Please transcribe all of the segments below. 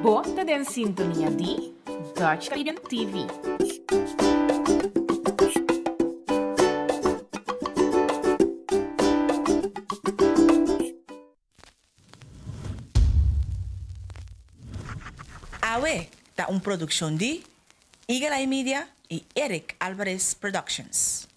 Bo ta den sintonia di Dutch Caribbean TV. Awe ta un produccion di Eagle Eye Media y Eric Alvarez Productions.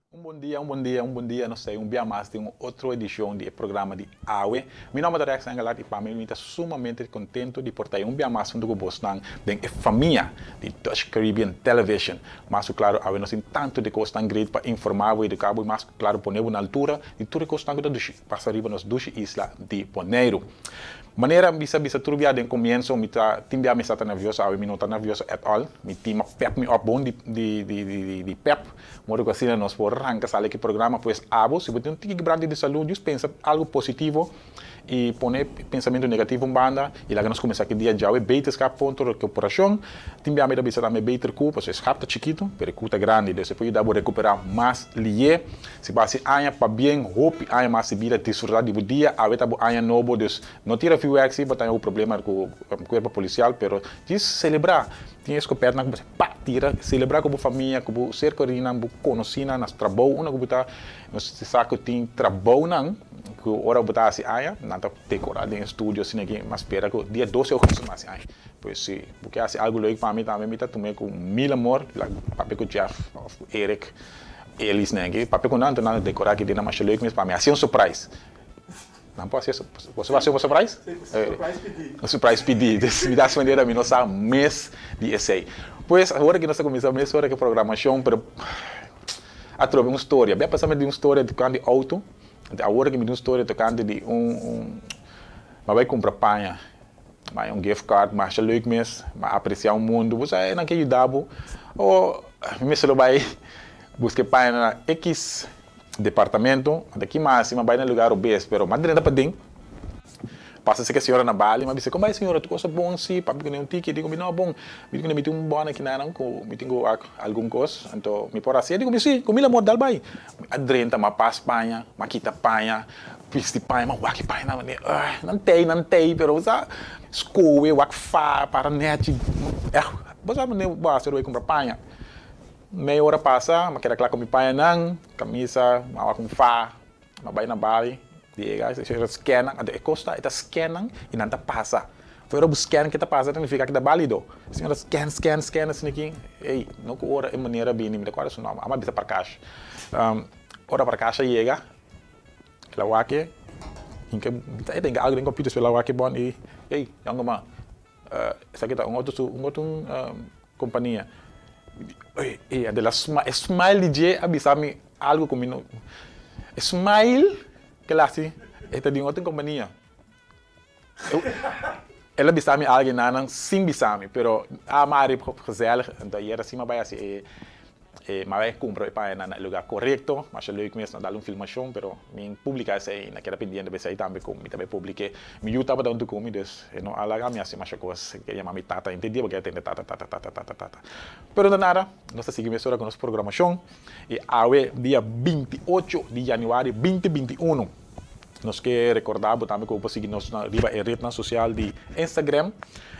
Un bon dia, un bon dia, un bon dia, nos ta un bia mas den un otro edicion di e programa di Awe. Mi nomber ta Rex Engelhardt y pa mi mi ta sumamente contento di por ta un bia mas hunto cu bosnan den e famia di Dutch Caribbean Television. Mas cu claro awe nos tin tanto di cosnan great pa informa bo, educa bo y mas cu claro pone bo na altura di tur e cosnan cu ta dushi pasa riba nos dushi isla di Boneiru. Manera mi sa bisa tur bia den comienzo mi ta tin bia mi sa ta nervioso awe mi no ta nervioso at all mi tin a pep mi up bon di di di di pep modo cu asina nos por ranca sali aki programa pues abo si bo tin un tiki quebrante di salud just pensa algo positivo y pone pensamento negativo un banda y laga nos cuminsa ki dia djawe beter schap punto recuperacion tin bia mi ta bisa tambe beter cu pasobra e schap ta chikito pero e cu ta grandi dus e por yuda bo recupera mas liye si bo haci aña pabien hopi aña mas di bida disfruta di bo dia awe ta bo aña nobo dus no tira vuurwerk si bo ta un problema cu cuerpo policial pero djis celebra tin escopetnan cu bo pa tira celebra cu bo famia cu bo ser kerinan bo conocinan na trabou unda cu bo ta nos sa cu tin trabounan. Ku ora bo ta hasi aña, nan ta dekorá den e studio asina aki, m'a spera ku dia doce augustus m'a hasi aña. Pues si bo ke hasi algu leuk pa mi tambe mi ta tum'é ku mil amor, like papia ku Jeff òf ku Eric, Elis nan aki, papia ku nan, anto nan ta dekorá aki den nan masha leuk mes pa mi. Hasi un surprise. Nan por hasi e boso por hasi un surprise? Si, surprise pidí. Un surprise pidí. Dus mi ta hasi manera mi no sa mes di esei. Pues awor aki nos ta kuminsá mesora ku e programashon, pero atrobe un storia. Bia pasa mi di un storia tokante outo. Anto awor ki mi tin un storia tokante di un un mi a bai kumpra paña, mi a un gift card masha leuk mes, mi a apresia un mundu, bo sa e nan ke yuda bo, o mi mester lo bai buska e paña na ekis departamento, anto ki mi a hasi mi a bai na e lugar robes, pero mi a drenta paden, pasa esaki e señora na bali, mi a bisa, kon bai señora tur kos a bon si, papia ku un tiki, di ku mi no bon, mi di ku mi tin un bon aki nan ku mi tin ku wak algun kos, anto mi por hasi, e di ku mi si, ku mil amor dal bai. Mi a drenta, mi a pas paña, mi a kita paña, bisti paña, mi a wak e pañanan manera, ah, nan tei, nan tei, pero bo sa, skohe, wak fa, para nèchi, ègt, bo sa manera bo hasi ora bo a kumpra paña. Mei ora pasa, mi a keda kla ku mi pañanan, kamisa, mi a wak un fa, mi a bai na bali, yega, e señora scan nan, anto e kos ta, e ta scan nan i nan ta pasa. Ora bo scan ke ta pasa ta nifica ke ta balido. Si mi ta scan scan scan asina aki, ey, no ku ora e manera bini, mi ta kòrda su nòmber, amo a bisa Prakash. Ora Prakash a yega, el a wak e, hinka, e ta hinka algu den computer so el a wak e bon i, ey, yònkuman, esaki ta un otro su, un otro kompania. Mi di, ey, ey, e smile di dje a bisa mi algu ku mi no, e smile ke el a hasi, e ta di un otro kompania. El a bisa mi algu nan sin bisa mi, pero a mari gezellig, anto ayer asina mi a bai hasi e e mi a bai cumpra e paña na e lugar corecto, masha leuk mes, nan dal un filmacion, pero mi publica esey, na keda pendiente pa esey tambe cu mi ta bai publike. Mi yu tabata hunto cu mi, dus e no a laga mi hasi masha cos, e yama mi tata henter dia porque e tende tata, tata, tata, tata, tata. Pero no nada, nos ta sigui mesora cu nos programacion y awe dia 28 di januari binti 21. Nos ke rekordá bo tambe ku bo por sigui nos na riba e retnan sosial di Instagram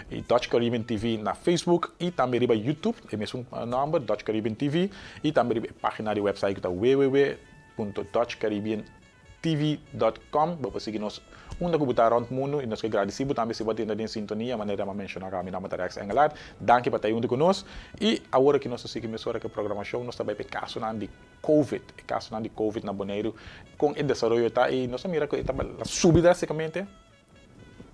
i Dutch Caribbean TV na Facebook i tambe riba YouTube e mesun nòmber Dutch Caribbean TV i tambe riba e página di wèpsait ku ta www.dutchcaribbeantv.com. Bo por sigui nos unda ku bo ta rònt mundu i nos ke gradisí bo tambe si bo a tende den sintonia manera mi a menshoná kaba. Mi nòmber ta Rex Engelhardt. Danki pa ta huntu ku nos i awor aki nos ta sigui mesora ku e programashon nos ta bai pa e kasonan di Covid, e kasonan di Covid na Boneiru, kon e desaroyo ta i nos a mira ku e ta subi drastikamente,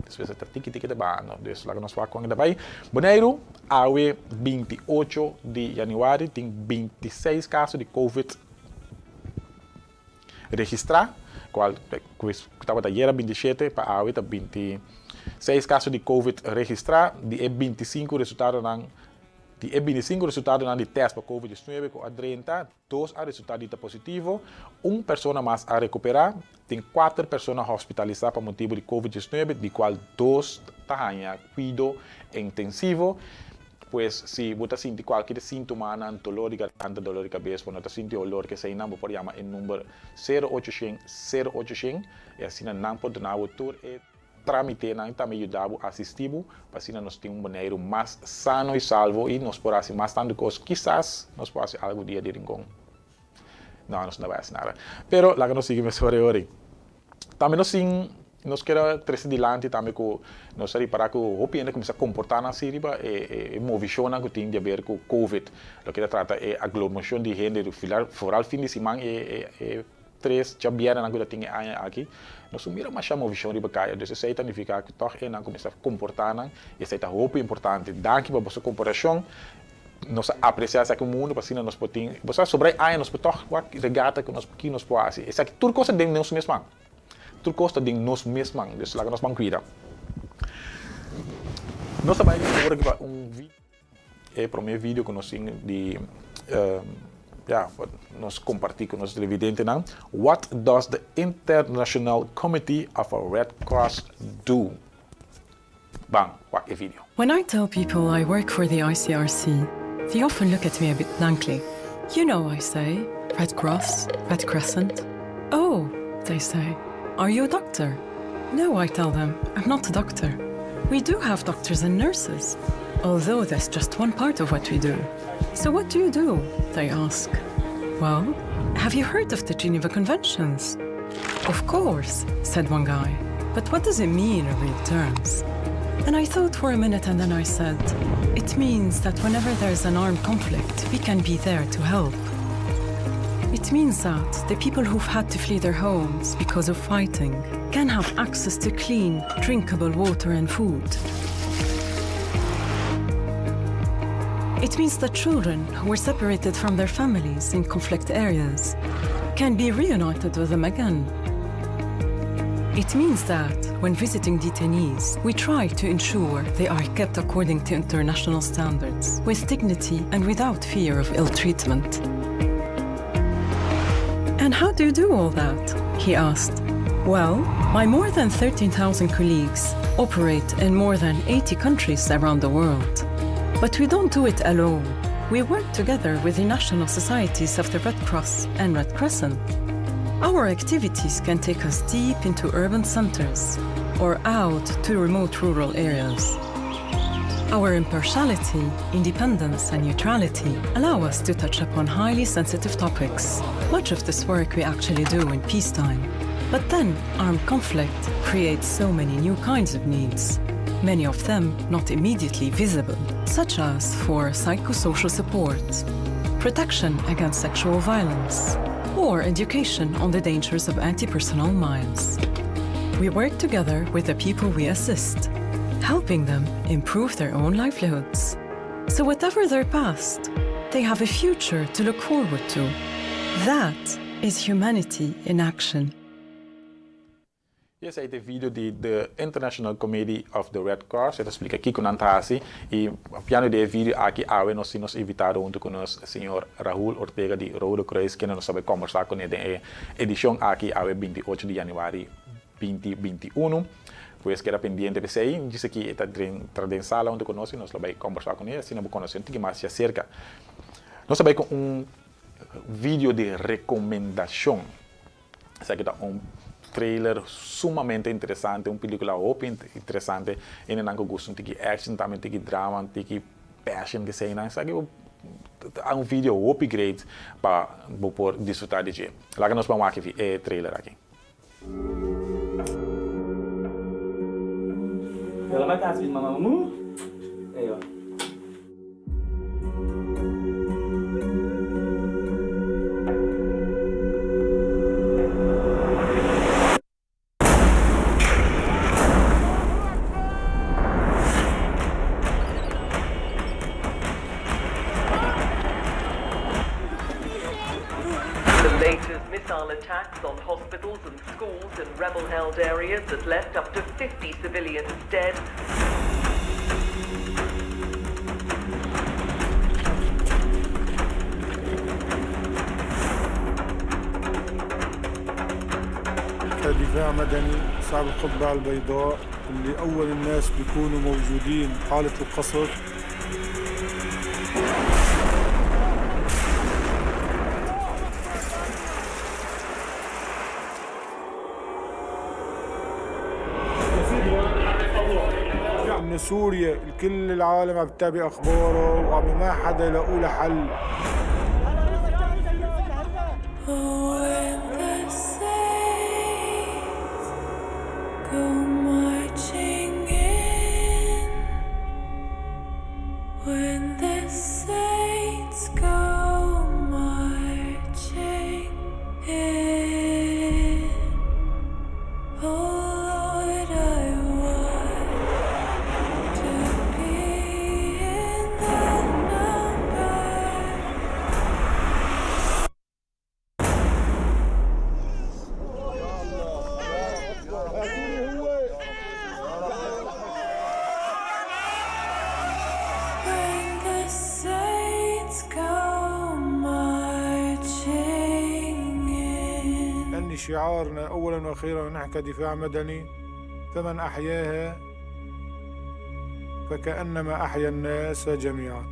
despues e ta tiki tiki ta bahando, dus laga nos wak kon e ta bai. Boneiru, awe 28 di yanüari tin 26 kaso di Covid registrá, kual ku tabata ayera 27 pa awe ta 26. Seis kaso di Covid registrá, di e 25 resultadonan di e 25 resultadonan di tèst pa Covid 19 ku a drenta, dos a resultá di ta positivo, un persona mas a rekuperá, tin kuater persona hospitalisá pa motibu di Covid 19, di kual dos ta haña kuido intensivo. Pues si bo ta sinti kualke síntomanan, doló di garganta, doló di kabes, bo no ta sinti olor, ke eseinan, bo por yama e number 0800 0800 i asina nan por duna bo tur e trámitenan i tambe yuda bo, asistí bo, pa asina nos tin un Boneiru mas sano i salvo i nos por hasi mas tantu kos. Kisas nos por hasi algu dia di Rincon. No, nos no ta bai hasi nada. Pero laga nos sigui mesora e ora ei. Tambe nos tin, nos kier a trese dilanti tambe ku nos a ripará ku hopi hende a kuminsá komportá nan así riba e movishonnan ku tin di aber ku Covid. Loke ta trata e aglomashon di hende, foral fin di siman e tres djabièrnènan ku ta tin e aña aki, nos no mira masha movishon riba kaya. Dus esei ta nifiká ku tòg e nan kuminsá komportá nan i esei ta hopi importante. Danki pa boso komportashon. Nos a apresiá esaki un mundu pa asina nos por tin, bo sa sobra e aña nos por tòg wak regata ku nos ki nos por hasi. Esaki tur kos ta den nos mes man. Tur kos ta den nos mes man. Dus laga nos ban kuida. Nos ta bai ora ki pa un vi e promé video ku nos tin di ya nos kompartí ku nos televidentenan. What does the International Committee of a Red Cross do? Ban wak e video. When I tell people I work for the ICRC, they often look at me a bit blankly. You know, I say, Red Cross, Red Crescent. Oh, they say, are you a doctor? No, I tell them, I'm not a doctor. We do have doctors and nurses, although that's just one part of what we do. So what do you do? They ask. Well, have you heard of the Geneva Conventions? Of course, said one guy. But what does it mean in real terms? And I thought for a minute and then I said, It means that whenever there's an armed conflict, we can be there to help. It means that the people who've had to flee their homes because of fighting can have access to clean, drinkable water and food. It means that children who were separated from their families in conflict areas can be reunited with them again. It means that when visiting detainees, we try to ensure they are kept according to international standards, with dignity and without fear of ill treatment. And how do you do all that? He asked. Well, my more than 13,000 colleagues operate in more than 80 countries around the world. But we don't do it alone. We work together with the national societies of the Red Cross and Red Crescent. Our activities can take us deep into urban centers or out to remote rural areas. Our impartiality, independence, and neutrality allow us to touch upon highly sensitive topics. Much of this work we actually do in peacetime. But then, armed conflict creates so many new kinds of needs, many of them not immediately visible, such as for psychosocial support, protection against sexual violence, or education on the dangers of anti-personnel mines. We work together with the people we assist, helping them improve their own livelihoods. So whatever their past, they have a future to look forward to. That is humanity in action. Esei ta e video di The International Committee of the Red Cross. E ta splika kiko nan ta hasi. I piano di e video aki awe nos tin nos invitado huntu ku nos, señor Raul Ortega di Rode Kruis, kende nos ta bai kombersá kuné den e edishon aki awe 28 di yanüari 2021. Pues keda pendiente p'esei. Djis aki e ta tra den sala huntu ku nos i nos lo bai kombersá kuné asina bo konosé un tiki mas djaserka. Nos ta bai ku un video di rekomendashon. Esaki ta un trailer sumamente interesante, un pelicula hopi interesante. Hendenan cu gusta un tiki action, tambe un tiki drama, un tiki passion, keseinan. Esaki ta un video hopi great pa bo por disfruta di dje. Laga nos ban wak e trailer aki. The latest missile attacks on hospitals and schools in rebel-held areas that left up to 50 civilians dead. كدفاع مدني صعب القبعة البيضاء اللي أول الناس بيكونوا موجودين حالة القصف. إن سوريا كل العالم عم بتابع أخباره وعم ما حدا يلاقوا له حل. When the saints go marching in, when the saints go marching in, oh Lord, I want to be in the number. When the saints go marching in. لأن شعارنا أولا وأخيرا نحن كدفاع مدني، فمن أحياها فكأنما أحيا الناس جميعا.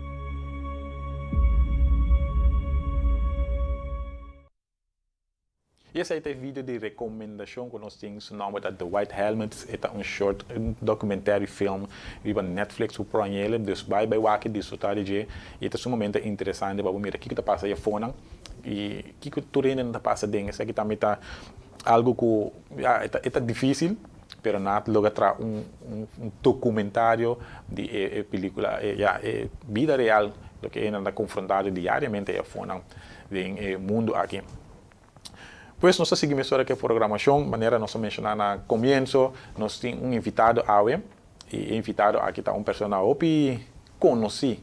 I esaki ta e video di rekomendashon ku nos tin, su nòmber ta The White Helmets, e ta un short documentary film riba Netflix ku por hañ'é, dus bai bai wak disfrutá di dje, i ta sumamente interesante pa mira kiko ta pasa eifonan i kiko tur hende ta pasa den. Esaki tambe ta algu ku ya ta difísil, pero nan a logra traha un dokumentario di e pelíkula, ya, e bida real, loke nan ta konfrontá diariamente eifonan den e mundu aki. Pues nos ta sigui mesora ku e programashon, manera nos a menshoná na komienso, nos tin un invitado awe, i e invitado aki ta un persona hopi konosí.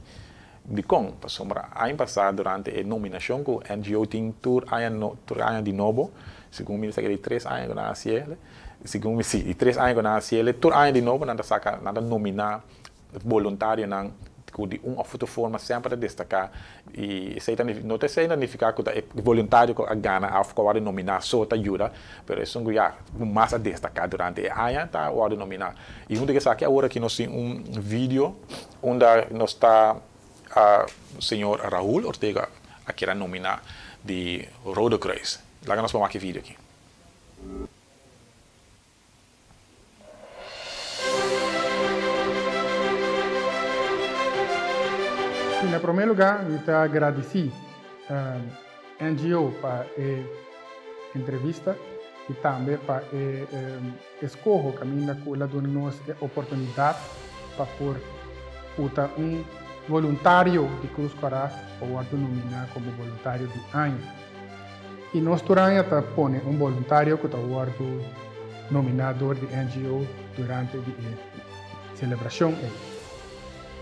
Dikon? Pasobra aña pasá durante e nominashon ku NGO tin tur aña no, tur aña di nobo, segun mi di 3 aña ku nan a hasi, segun mi si, di 3 aña ku nan a hasi, tur aña di nobo nan ta saka, nan ta nominá voluntarionan ku di un òf otro forma semper ta destaká, i esei no ta signifiká ku e voluntario ku a gana òf ku a nominá so ta yuda, pero esun ku ya mas a destaká durante e aña ta wòrdu nominá. I huntu ku esaki awor aki nos tin un video unda nos ta señor Raúl Ortega a keda nominá di Rode Kruis. Laga nos wak e video aki. Na promé lugá, mi ta gradisí NGO pa e entrevista i tambe pa e eskoho kaminda ku el a duna nos e oportunidat pa por ta un voluntario di Cruz Cora pa nominá komo voluntario di aña. I nos tur aña ta pone un voluntario ku ta nominá di NGO durante e selebrashon.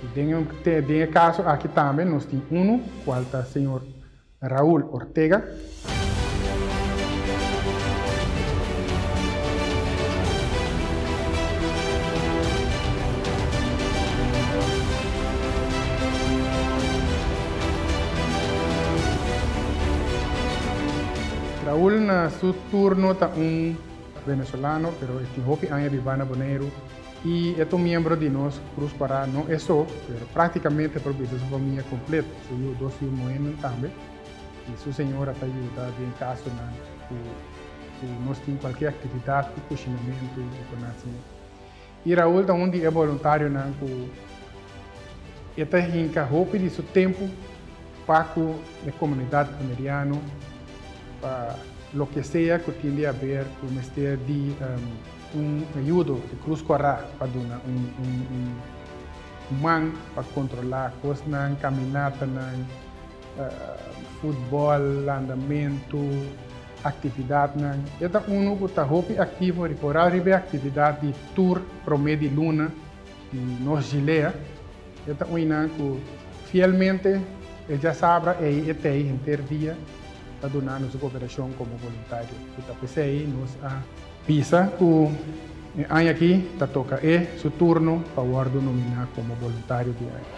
I den e kaso aki tambe nos tin un, kual ta señor Raúl Ortega. Raúl na su turno ta un venezolano, pero tin hopi aña biba na Boneiru i e ta un miembro di nos Cruz Cora, no e so, pero práktikamente pa su famia kompleto. Su dos yu tambe. I su señora ta yuda den kasonan ku nos tin kualke aktividat di kushinamentu i ku asina. I Raúl ta un di e voluntarionan ku ta hinka hopi di su tempu pa ku e komunidat boneriano, pa loke sea ku tin di aber ku mester di un ayudo di Cruz Cora pa duna un man pa kontrolá kosnan, kaminatanan, futbòl, andamentu, aktividatnan. E ta un ku ta hopi aktivo riba riba aktividat di tur promé di luna di nos Gilea. E ta un ku fielmente e djasabra ei e t'ei henter dia. ta dunando su koperashon komo boluntario. Ku ta p'esei nos a bisa ku e aña aki ta toka e su turno pa wòrdu nominá komo boluntario di aña.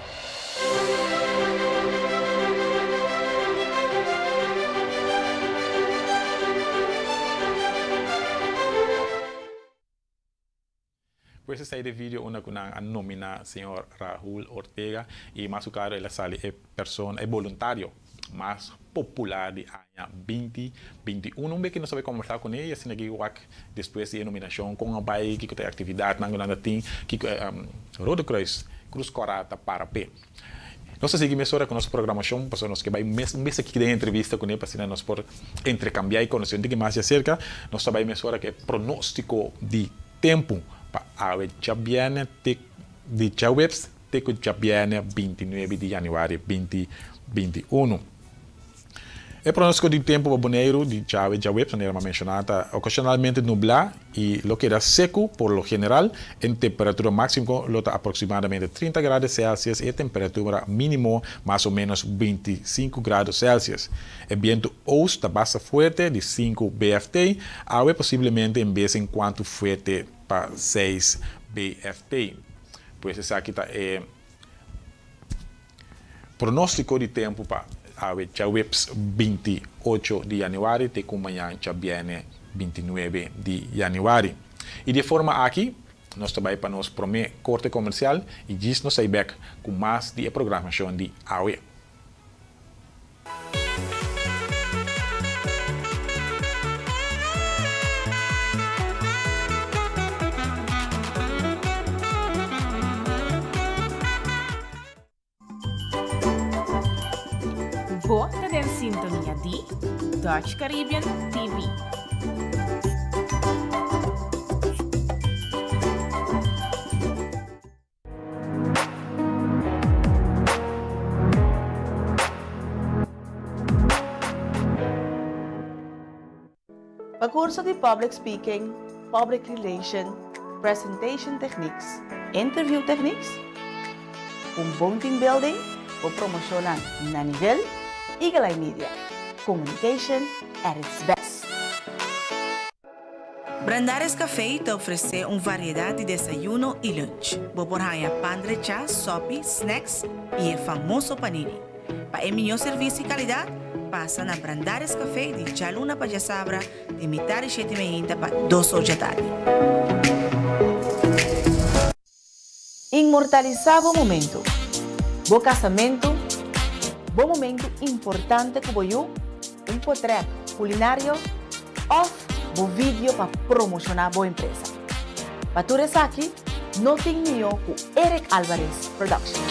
Pues esey de video unda cu nan a nomina señor Raul Ortega y mas cu claro el a sali e persona, e boluntario mas popular di aña 2021. Un beki nos a bay conversa cune y asina aki wak despues di e nominacion con a bay, kico ta e actividadnan cu nan ta tin, kico e Rode Kruis, Cruz Cora ta para p'e. Nos ta sigui mesora ku nos programacion pasobra nos ke bai mes un bes aki den entrevista kuné pa asina nos por entrecambiá i konosé un tiki mas di aserka. Nos ta bai mesora ku e pronóstiko di tempu pa awe djabièrnè te di djaweps te ku djabièrnè 29 di yanüari 2021. E pronóstiko di tempu pa Boneiru di djawe djaweps, manera mi a menshoná, ta okashonalmente nublá i lo keda seku por lo general. E temperatura máksimo lo ta aproksimadamente 30 grado Celsius i e temperatura mínimo mas o ménos 25 grado Celsius. E bientu oost ta basta fuerte di 5 BFT, awe posiblemente en bes en kuantu fuerte pa 6 BFT. Pues esaki ta e Pronóstiko di tempu pa awe djaweps 28 di yanüari te ku mañan djabièrnè 29 di yanüari. I di e forma aki nos ta bai pa nos promé korte komersial i djis nos ta bèk ku mas di e programashon di awe. Bo ta den sintonia di Dutch Caribbean TV. Pa kurso di Public Speaking, Public Relation, Presentation Techniques, Interview Techniques, un bon team building bo promoshonnan na nivel, Eagle Eye Media, communication at its best. Brandaris Café ta ofresé un variedat di desayuno i lunch. Bo por haña pan drechá, sòpi, snacks i e famoso panini. Pa e mihó servisio i kalidat, pasa na Brandaris Café di djaluna pa djasabra di mitar di shete meinta pa dos or djatardi. Inmortalisá bo momentu, bo kasamentu, bo momentu importante ku bo yu, un potrèt kulinario òf bo video pa promoshoná bo empresa. Pa tur esaki, no tin mihó ku Eric Alvarez Production.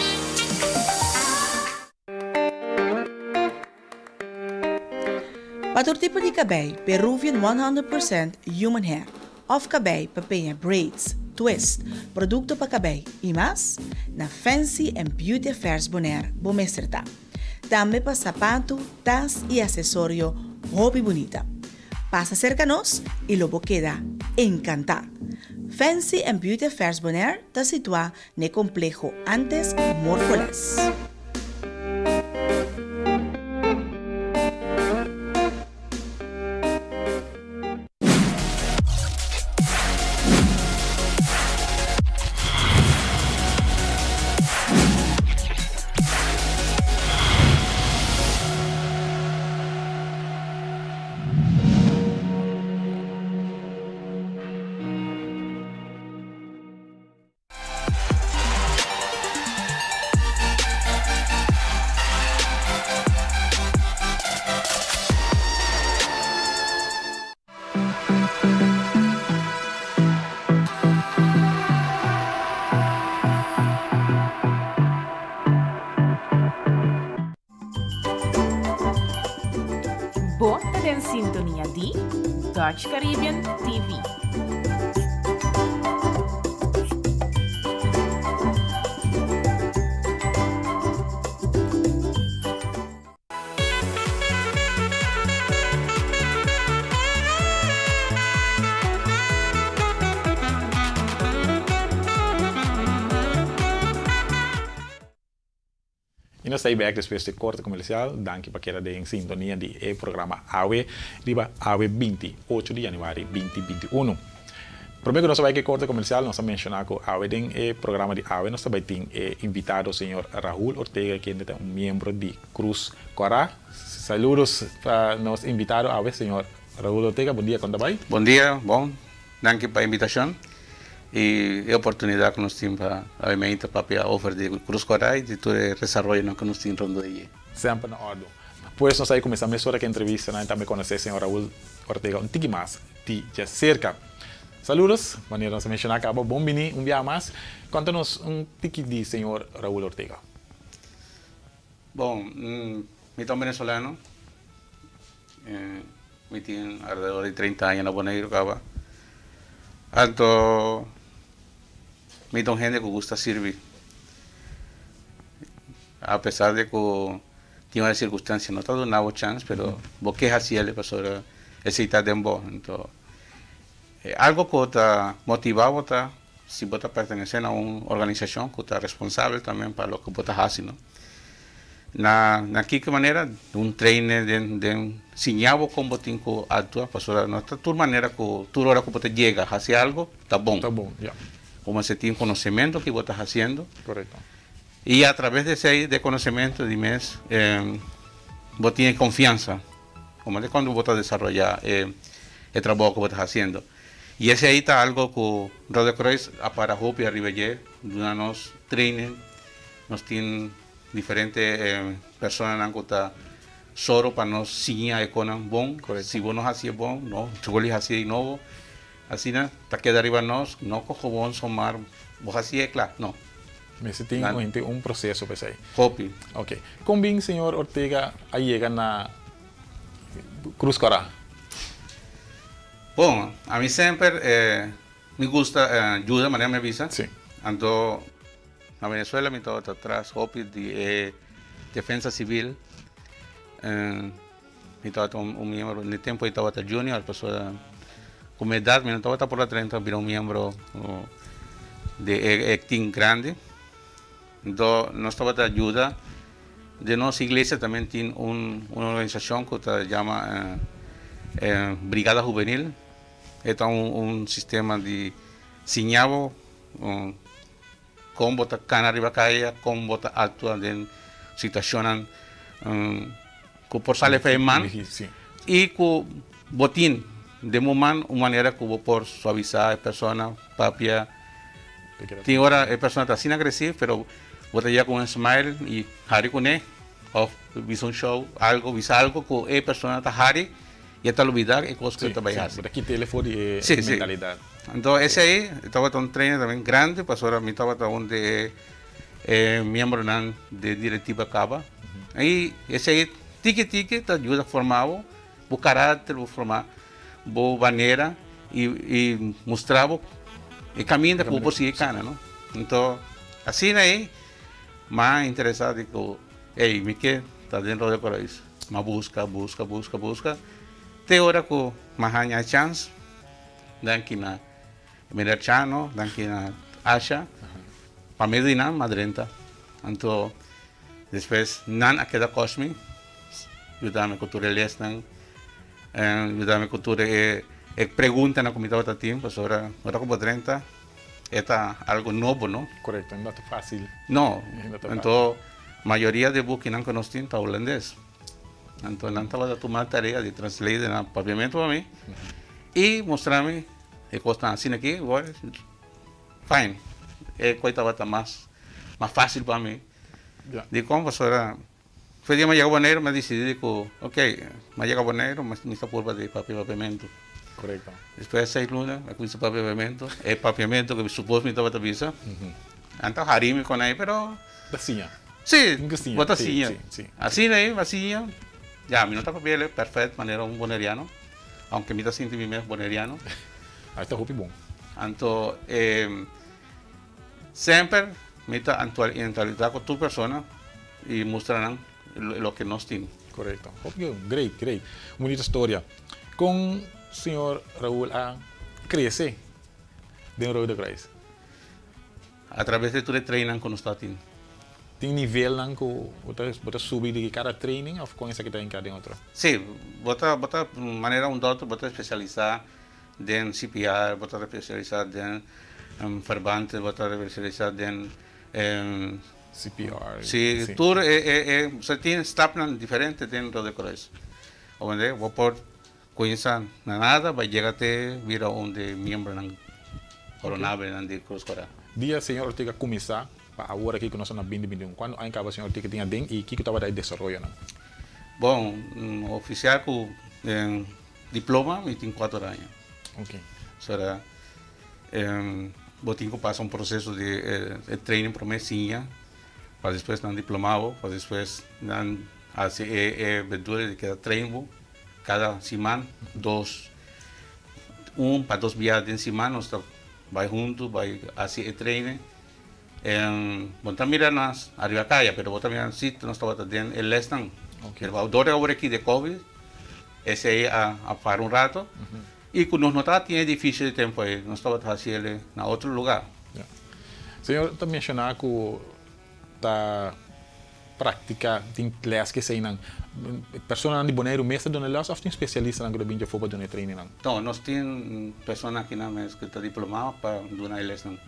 Pa tur tipo di kabei, Peruvian 100% Human Hair òf kabei pa peña braids, twist, produkto pa kabei i mas, na Fancy and Beauty Affairs Bonaire bo mester ta. Tambe pa sapatu, tas i asesorio hopi bunita. Pasa serka nos i lo bo keda enkantá! Fancy and Beauty Affairs Bonaire ta situá n'e kompleho antes Morfoles. Bo ta den sintonia di Dutch Caribbean TV. I nos ta bèk despues di korte komersial. Danki pa keda den sintonia di e programa Awe riba awe 28 di yanüari 2021. Promé ku nos bai ku e korte komersial, nos a menshoná ku awe den e programa di awe nos ta bai tin e invitado señor Raul Ortega, kende ta un miembro di Cruz Kòrá. Saludos pa nos invitado awe, señor Raul Ortega. Bon dia, kon ta bai? Bon dia, bon. Danki pa e invitashon i e oportunidat ku nos tin pa obviamente papia over di Cruz Kòrá i di tur e desaroyonan ku nos tin rondó di dje. Semper na òrdu. Pues nos a kuminsá mesora ku e entrevistanan i tambe konosé señor Raul Ortega un tiki mas di djaserka. Saludos, manera nos a menshoná kaba, bon bini un biaha mas. Konta nos un tiki di señor Raul Ortega. Bon, mi ta un venezolano. Mi tin alrededor di 30 aña na Boneiru kaba. Anto mi ta un hende ku gusta sirbi. A pesar di ku tin ora sirkunstansia no ta duna bo chans, pero bo ke hasiel pasobra esei ta den bo. Anto algo ku ta motiva bo ta si bo ta pertenesé na un organisashon ku ta responsabel tambe pa loke bo ta hasi, no. Na na kiko manera? Un trainer den den siña bo kon bo tin ku aktua pasobra no ta tur manera ku tur ora ku bo ta yega hasi algo ta bon. Ta bon, ya. Bo mester tin konosementu ki bo ta hasiendo. Korekto. I a traves di esei de konosementu di mes bo tin e konfiansa komo di kuando bo ta desaroyá e e trabou ku bo ta hasiendo. I esei ta algo ku Rode Kruis a para hopi ariba dje duna nos training. Nos tin diferente personanan ku ta sòru pa nos siña e konan bon. Si bo no hasi e bon, no bolbe hasi di nobo. Asina ta keda riba nos, no ku gewoon somar bo hasi e kla, no. Mester tin un henter un proseso pa esei. Hopi. Ok. Kon bin señor Ortega a yega na Cruz Kòrá? Bon, ami semper mi gusta yuda, manera mi a bisa. Si. Anto. Na Venezuela mi tabata tras hopi di e defensa civil. Mi tabata un miembro, na e tempo ei tabata junior, pasobra ku mi edat mi no tabata por a drenta bira un miembro di e team grandi. Enton nos tabata yuda, den nos iglesia tambe tin un organisashon ku ta yama Brigada Hubenil, e ta un sistema di siña bo. Kon bo ta kana riba kaya, kon bo ta aktua den situashonnan ku por sali for e man i ku bo tin den bo man un manera ku bo por suavisá e persona, papia. Tin ora e persona ta asina agresivo pero bo ta yega ku un smile i hari kuné òf bisa un show, algu, bisa algu ku e persona ta hari. I e ta lubidá e kos ku e ta bai hasi. Bo ta kit'é for di e mentalidat. Anto esei tabata un trainer tambe grandi pasobra mi tabata un di e miembronan di direktiva kaba. I esei tiki tiki ta yuda forma bo, bo karakter, bo forma bo manera i mustra bo e kaminda ku bo por sigui kana, no. Anto asina ei mi a interesá di ku ey mi ke ta den Rode Kruis. M'a buska, buska, buska, buska, te ora ku m'a haña e chans. Danki na Meneer Chano, danki na Asha, pa medio di nan m'a drenta. Anto despues nan a keda kòs mi, yuda mi ku tur e lesnan, yuda mi ku tur e preguntanan ku mi tabata tin, pasobra ora ku bo drenta e ta algu nobo, no? Korekto, no ta fásil. No, anto Mayoria di e bukinan ku nos tin ta hulandes. Anto nan tabata tuma e tarea di translate na papiamentu pa mi i mustra mi e kosnan asina aki. Fine, e kos tabata mas mas fásil pa mi. Dikon? Pasobra despues di mi a yega Boneiru mi a disidí di ku ok, mi a yega Boneiru mi ta purba di papia papiamentu. Despues di seis luna mi a kuminsá papia papiamentu, e papiamentu ku supos mi tabata bisa. Nan ta hari mi kon ei pero. Ta siña. Sí, bo ta siña. Asina ei bo a siña. Ya, mi no ta papia el perfect manera un boneriano, aunke mi ta sinti mi mes boneriano. Ai ta hopi bon. Anto, semper mi ta antualisa ku tur persona i mustra nan loke nos tin. Korekto. Hopi bon. Great, great. Bunita storia. Kon señor Raul a krese den Rode Kruis? A traves di tur e treinnan ku nos ta tin. Tin nivelnan ku bo ta subi di kada training òf kon esaki ta hinká den otro? Sí, bo ta bo ta manera un dòkter bo ta spesialisá den CPR, bo ta spesialisá den verband, bo ta spesialisá den CPR. Sí, tur e e e bo tin stapnan diferente den Rode Kruis. Ounde bo por kuminsá na nada bai yega te bira un di miembronan horonabelnan di Krus Kòrá. Dia señor Ortega kuminsá pa awor aki ku nos ta na binti binti un, kuantu aña kaba señor Ortega tin aden i kiko tabata e desaroyonan? Bon, ofisial ku diploma mi tin kuater aña. Sora bo tin ku pasa un proseso di training promé siña pa despues nan diploma bo, pa despues nan hasi e bedoel di keda train bo kada siman dos un pa dos bia den siman nos ta bai huntu bai hasi e training. Bo ta mira nos ariba kaya pero bo ta mira si nos tabata den e lesnan. Pero dor di awor aki di covid esei a para un rato y cu nos no tabata tin edificio di tempo ey nos tabata haci el na otro lugar. Señor ta menciona cu ta practica tin les cu eseynan. Personanan di Boneiru mes ta duna les of tin specialistanan cu ta bin djafo pa duna e trainingnan? No, nos tin persona akinan mes cu ta diploma pa duna e lesnan.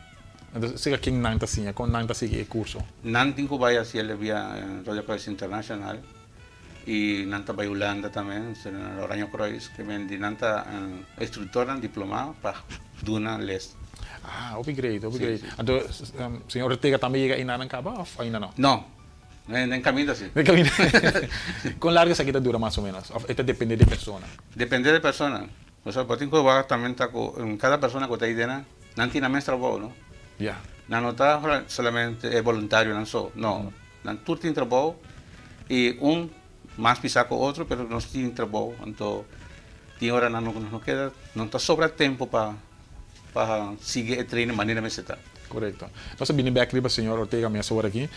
Entonces, sega ken nan ta siña? Kon nan ta sigui e kurso? Nan tin ku bai hasi el via Rode Kruis International i nan ta bai Hulanda tambe, na Oranje Kruis, ke men di nan ta instruktornan diplomá pa duna les. Ah, hopi great, hopi great. Anto, señor Ortega tambe yega einanan kaba òf ainda no? No, den kaminda si. Den kaminda. Kon largu esaki ta dura mas o ménos? Òf e ta depende di persona? Depende di persona. Pasobra bo tin ku wak tambe ta ku kada persona ku ta ei den nan tin nan mes trabou no. Nan no ta solamente e boluntarionan so, no. Nan tur tin trabou i un mas pisá ku otro pero nos tin trabou anto tin ora nan no keda no ta sobra tempu pa pa sigui e training manera mester ta. Korekto. Nos a bini bek riba señor Ortega mes ora aki.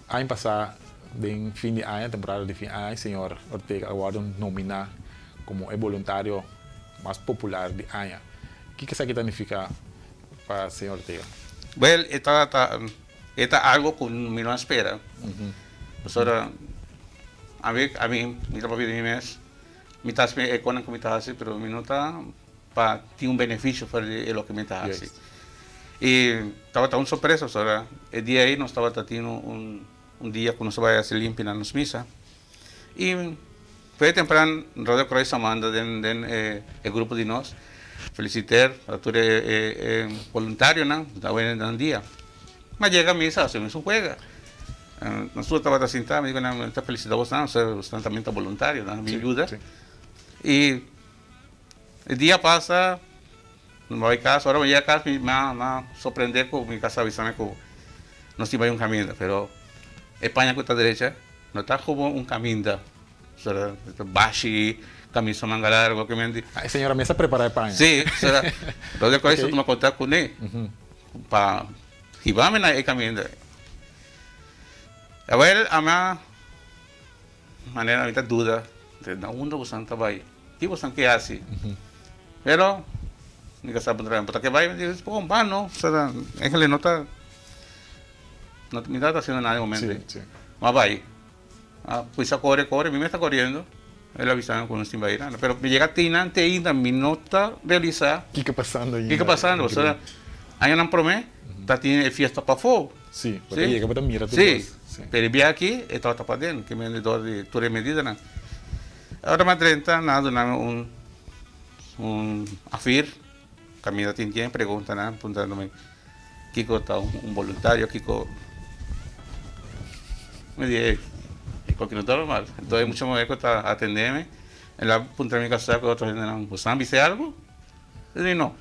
Aña pasá den fin di aña, temporada di fin aña, señor Ortega a wòrdu nominá komo e boluntario mas popular di aña. Kiko esaki ta nifiká pa señor Ortega? Wèl, e ta ta e ta algo ku mi no a spera. Pasobra ami ami mi ta papia di mi mes, mi ta hasi e konan ku mi ta hasi, pero mi no ta pa tin un benefisio for di e loke mi ta hasi. I tabata un sorpresa pasobra e dia ei nos tabata tin un un dia ku nos a bai hasi limpi na nos misa. I Fe tempran Rode Kruis a manda den den e e grupo di nos feliciter a tur e e e boluntarionan ku ta wende nan dia. Mi a yega misa hasi mes un juega. Nos tur tabata sinta mi di ku nan mi ta felicita bosnan pasobra bosnan tambe ta boluntario nan a bin yuda. I e dia pasa mi bai kas ora mi yega kas mi mi a sorprende ku mi kasa a bisa mi ku nos tin bai un kaminda pero e paña ku ta derecha No ta como un caminda sra bashi camisa manga largo ke men di. Ah, e señora mes a prepara e paña. Si, sra. Lo de cual tuma contact cune pa hibami na e caminda. Awel ama manera mi ta duda na unda bosan ta bay, ki bosan ke haci. Pero mi casa a puntra mi, bo ta ke bay? Mi di, bon, ba no, sra, eigenlijk no ta. No mi tabata haciendo nada e momento ei. Ma bai. A cuminsa core core, mi mes ta coriendo. El a bisa mi cu nos tin bai nada. Pero mi yega teinan te ainda mi no ta realisa. Kico pasando ainda. Kico pasando. Pasobra añanan prome ta tin e fiesta pafó. Si, bo ta yega bo ta mira tur cos. Si, pero e bia aki e tabata paden, ke mende dor di tur e medidanan. Ora mi a drenta nan a duna mi un un afir. Caminda tin yen preguntanan puntrando mi kiko ta un boluntario, kiko mi di ey e koki no ta normal. Enton e mucha muher ku ta atende mi el a puntra mi kasá ku otro hendenan bo sa bis'e algu? Mi di no.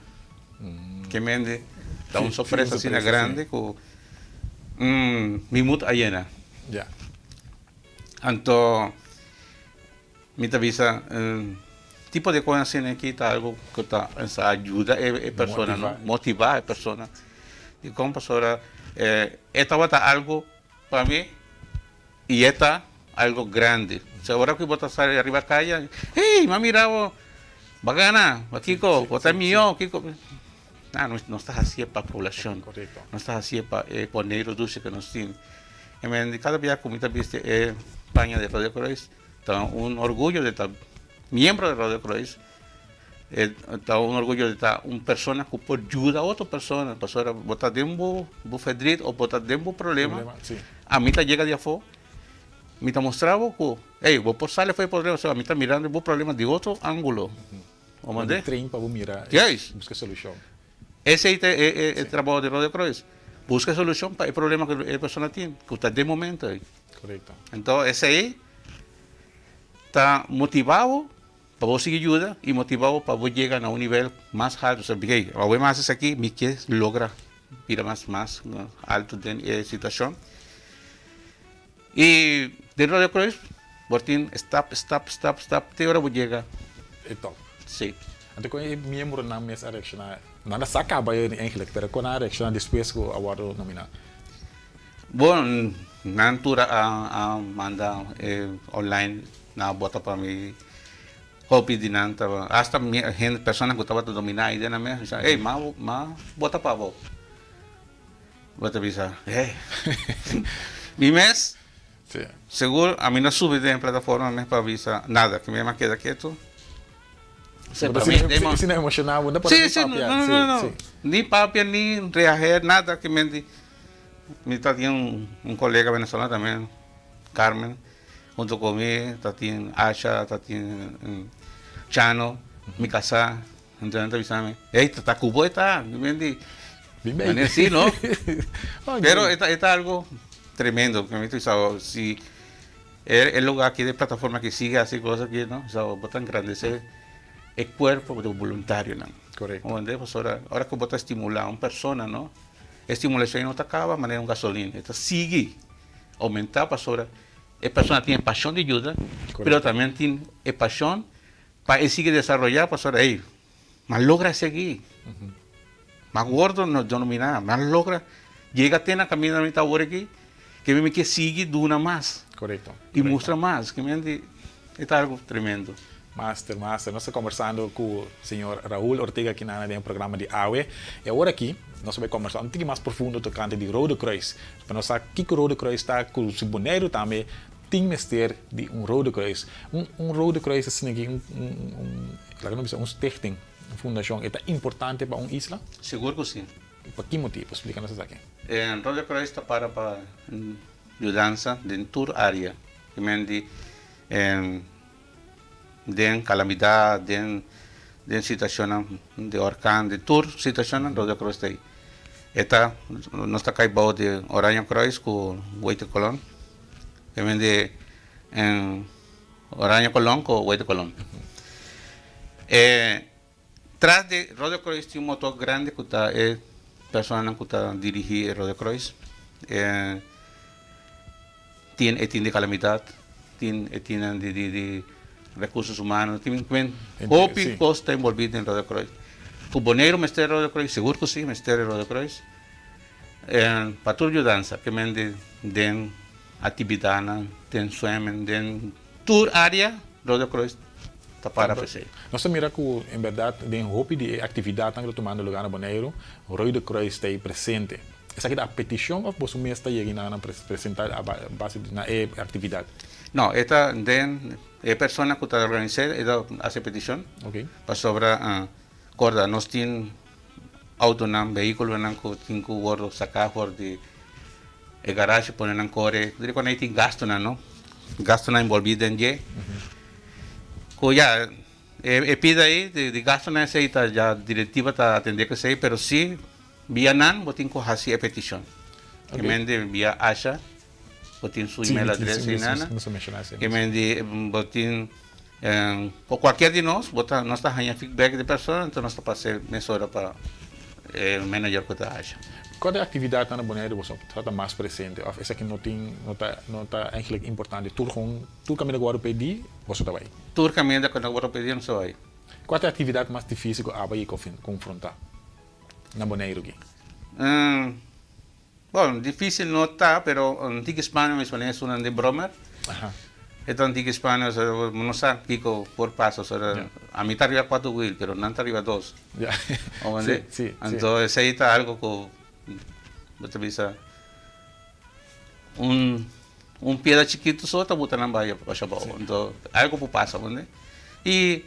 Ke mende ta un sorpresa asina grandi ku mi mut a yena. Anto Mi ta bisa tipo di cos asina aki ta algo cu ta ayuda e persona no, motiva e persona. Dicon pasobra e tabata algo pa mi y e ta algo grandi. Osea ora cu bo ta sali ariba caya, hey mi a mira bo, bo a gana, bo kico, bo ta miyo, kico. No, nos ta hacié pa poblacion, nos ta hacié pa e Boneiru dushi cu nos tin. I kada biaha ku mi ta bisti e paña di Rode Kruis, ta un orguyo di ta miembro di Rode Kruis. Ta un orguyo di ta un persona ku por yuda otro persona, pasobra bo ta den bo verdriet of bo ta den bo problema, ami ta yega di afó, mi ta mustra bo ku, ey, bo por sali for e problema, pasobra ami ta mirando bo problema di otro ángulo. Bo mande? Train pa bo mira i buska solushon. Esei ta e trabou di Rode Kruis, buska solushon pa e problema ku e persona tin, ku ta den momento ei. Korekto. Enton esei ta motiva bo Pa bo sigui yuda i motiva bo pa bo yega na un nivel mas haltu. Sa bigey, awe mas esaki mi ke logra bira mas mas altu den e situashon. I den Rode Kruis bo tin stap, stap, stap, stap te ora bo yega E top. Si. Anto kon e miembronan mes a reakshoná? Nan a sa kaba eigenlijk, pero kon nan a reakshoná despues ku a wòrdu nominá? Bon, nan tur a manda online, nan a bota pa mi. Hopi di nan tabata, hasta hende, personanan ku tabata dominá idea nan mes, bisa, ey, m'a bota pa bo. Bo ta bisa, hey, mi mes, segur ami no subi den e plataforma mes pa bisa nada, ke mi a keda ketu. Si no emoshoná bo no por ni papia. No, no, no, ni papia ni reager, nada, ke mi. Mi ta tin un colega venezolano también, Carmen, hunto cu mi ta tin Asha, ta tin Chano, mi casá. Entonces nan ta bisa mi, ey, ta cu bo e ta. Mi di, manera si, no? Pero e ta, e ta algo tremendo, porque mi ta bisa, si e lugar aki, e plataforma aki sigui haci cos aki, no? Bo ta engrandece e cuerpo di boluntarionan. Correcto. Pasobra ora cu bo ta stimula un persona, no? E stimulacion no ta caba manera un gasolina, e ta sigui aumenta pasobra e persona tin e pasion di yuda, pero tambe tin e pasion pa e sigui desaroya pasobra ey, m'a logra esaki, m'a wordo denomina, m'a logra yega te na caminda mi ta awor aki, ke mi ke sigui duna mas y mustra mas, e ta algo tremendo. Master, master. Nos ta kombersando ku señor Raul Ortega Kinana den e programa di awe. I awor aki nos ta bai kombersá un tiki mas profundo tokante di Rode Kruis. Pa nos sa kiko Rode Kruis ta ku si Boneiru tambe tin mester di un Rode Kruis. Un un Rode Kruis asina aki un un un laga nos bisa un stichting, un fundashon e ta importante pa un isla? Sigur ku si. Pa ki motibu? Splika nos esaki. E Rode Kruis ta para pa yudansa den tur área. Ki men di Den kalamidat, den den situashonnan di orkan, den tur situashonnan Rode Kruis ta ei. E ta, nos ta kai bou di Oranje Kruis ku Wete Kolon. E men di Oranje Kolon ku Wete Kolon. E tras di Rode Kruis tin un motor grandi ku ta e personanan ku ta dirigí e Rode Kruis. E Tin e tin di kalamidat, tin e tinnan di di di rekursos humano, tin men hopi kos ta enbolbí den Rode Kruis. Ku Boneiru mester Rode Kruis? Sigur ku si, mester e Rode Kruis. Pa tur yudansa ke men di den aktividatnan, den swemen, den tur área Rode Kruis ta para pa esei. Nos ta mira ku en bèrdat den hopi di e aktividatnan ku ta tumando lugá na Boneiru, Rode Kruis ta ei presente. Esaki ta a peticion of boso mes ta yega na presenta a base di na e actividad? No, e ta den e persona cu ta organisa e ta haci peticion. Pasobra corda nos tin autonan, vehiculonan cu tin cu wordo saca for di e garage pone nan core. Diri cu nan tin gastonan, no? Gastonan envolvi den dje. Cu ya e pida ey di gastonan esey ta ya directiva ta atende cu esey, pero si Via nan bo tin ku hasi e petishon. Ke men di via Asha, bo tin su email address ei nana. Ke men di bo tin ku kualkier di nos bo ta nos ta haña feedback di persona enton nos ta pas'é mesora pa e manager ku ta Asha. Kua di aktividatnan na Boneiru boso ta mas presente òf esaki no tin no ta no ta eigentlik importante tur gewoon tur kaminda ku wòrdu pedí boso ta bai? Tur kaminda ku wòrdu pedí nos ta bai. Kua ta e aktividat mas difísil ku aba yega konfrontá? na Boneiru ki? Bon, dificil no ta, pero un tiki spano mi suena esunnan di brommer. E ta un tiki spano, so bo no sa kiko por pasa, so ami ta riba cuatro wiel, pero nan ta riba dos. Comprende? Anto esey ta algo cu bo ta bisa. Un un piedra chikitu so ta buta nan bai basha abou. Anto algo por pasa, bo ntende? I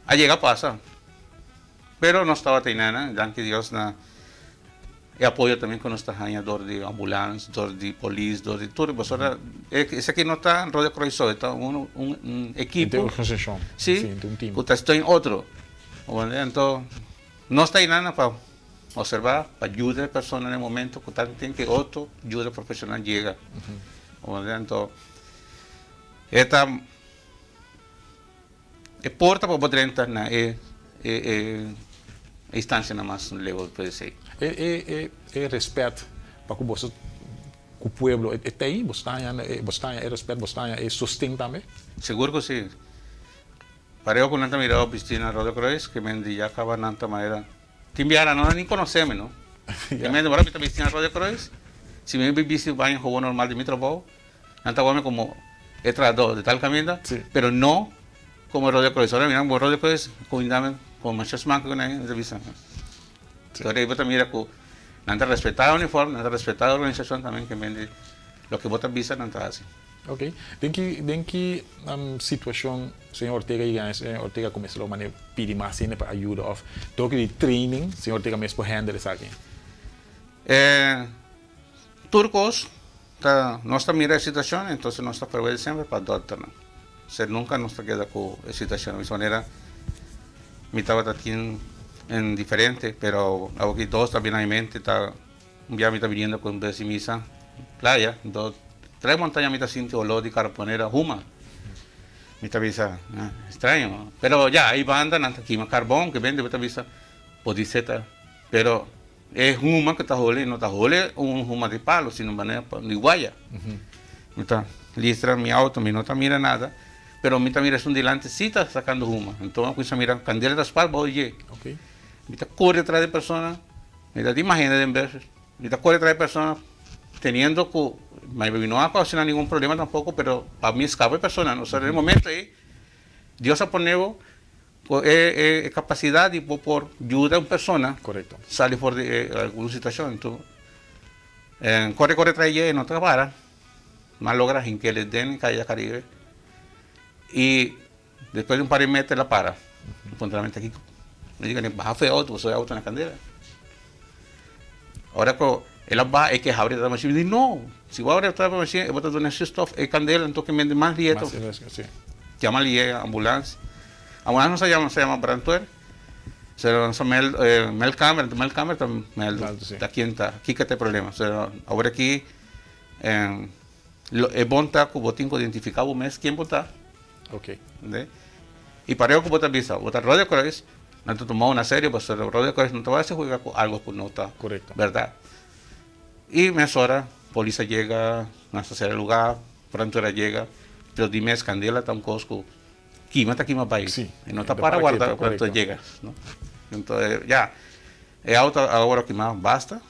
a yega pasa. Pero nos tabata einan, danki Dios na e apoyo tambe ku nos ta haña dor di ambulans, dor di polis, dor di tur. Pasobra esaki no ta Rode Kruis so, e ta un un ekipo. E organisashon. Si, ku ta steun otro. Anto nos ta einan pa Observa pa yuda e persona na e momento ku ta tin ku otro yuda profeshonal yega. Anto e ta e porta pa bo drenta na e e instansianan mas leu puede ser. E e e respet pa ku boso ku pueblo e ta ei? Boso ta haña boso ta haña e respet, boso ta haña e sosten tambe? Sigur ku si. Pareo ku nan ta mira bisti na Rode Kruis ke men di ya kaba nan ta manera Tin biaha nan no ni konosé mi no. Tin mente ora mi ta bisti na Rode Kruis, si mi bisti baña hobo normal di mi trabou, nan ta wak mi komo e trahadó di tal kaminda, pero no komo Rode Kruis. Ora mi mira Rode Kruis kuminda mi komo masha smak ku nan, mi ta bisa. Ora ei bo ta mira ku nan ta respetá e uniform, nan ta respetá e organisashon tambe ke men di loke bo ta bisa nan ta hasi. Ok. Den ki den ki situacion señor Ortega yega en señor Ortega cuminsa lo mane pidi mas hende pa ayuda of toki di training señor Ortega mes por handle esaki? E tur cos ta nos ta mira e situacion entonces nos ta provee semper pa dokternan. Ser nunca nos ta keda cu e situacion. Di manera mi tabata tin en diferente pero awoki dos ta bini na mi mente ta. Un bia mi ta biniendo cu un bes di misa playa, enton tres montaña mi ta sinti olor di carbonera huma. Mi ta bisa, extraño, pero ya ay banda nan ta kima carbon ke bende, mi ta bisa podi ser ta, pero e huma cu ta hole no ta hole un huma di palo sino manera di guaya. Mi ta listra mi auto, mi no ta mira nada, pero mi ta mira esun dilanti si ta sacando huma, enton a cuminsa mira candela ta spar bao dje. Mi ta core atras di persona. Mi ta imagina den bes, mi ta kore trae persona teniendo ku mi no a kousa ningun problema tampoco, pero pa mi skapa e persona. Osea den e momento ei Dios a pone bo ku e kapasidat di bo por yuda un persona sali for di algun situashon. Enton kore kore trae dje e no ta para, mi a logra hink'e den Kaya Caribe i Despues di un par di meter el a para. Mi puntra mi ta kiko. Mi di kende baha for e auto pasobra e auto na kandela. Ora ku el a baha e ke habri e mashin mi di no, si bo habri e mashin e bo ta duna zuurstof e kandela enton ke mende mas lieto. Yama liye ambulans. Ambulans nos a yama nos a yama brandweer. Nos a meld meldkamer enton meldkamer ta meldu ta ken ta kiko ta e problema. Awor aki e bon ta ku bo tin ku identifiká bo mes ken bo ta. Ok. Ente? Y pareu cu bo ta bisa, bo ta Rode Kruis, nan ta tumao na serio pasobra Rode Kruis no ta wak haci huega cu algo cu no ta berdad. Y mesora polis a yega, nan ta cera lugar, pronto a yega, pero di mes candela ta un cos cu kima ta kima bay, y no ta para warda pronto yega, no? Entonces, ya, e auto a worde kima basta,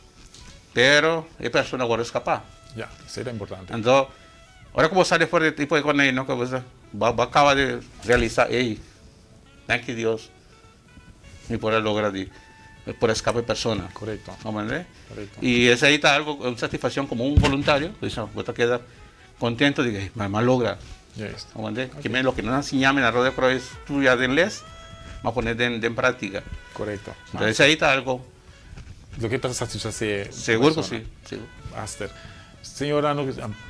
pero e persona a worde scapa. Ya, esey ta importante. Entonces, Ora ku bo sali for di tipo e konei no ku bo sa bo a kaba di realisa ey danki Dios mi por a logra di por a skapa e persona. Korekto. Comprende? Y esey ta algo un satisfaccion komo un voluntario ku bo ta keda kontento di ke mi a logra. Comprende? Ke men loke nan a siña mi na Rode Kruis studia den les mi a pone den praktika. Korekto. Entonces esey ta algo. Loke ta satisfasé un Segur ku si, segur. Master. Señora, no,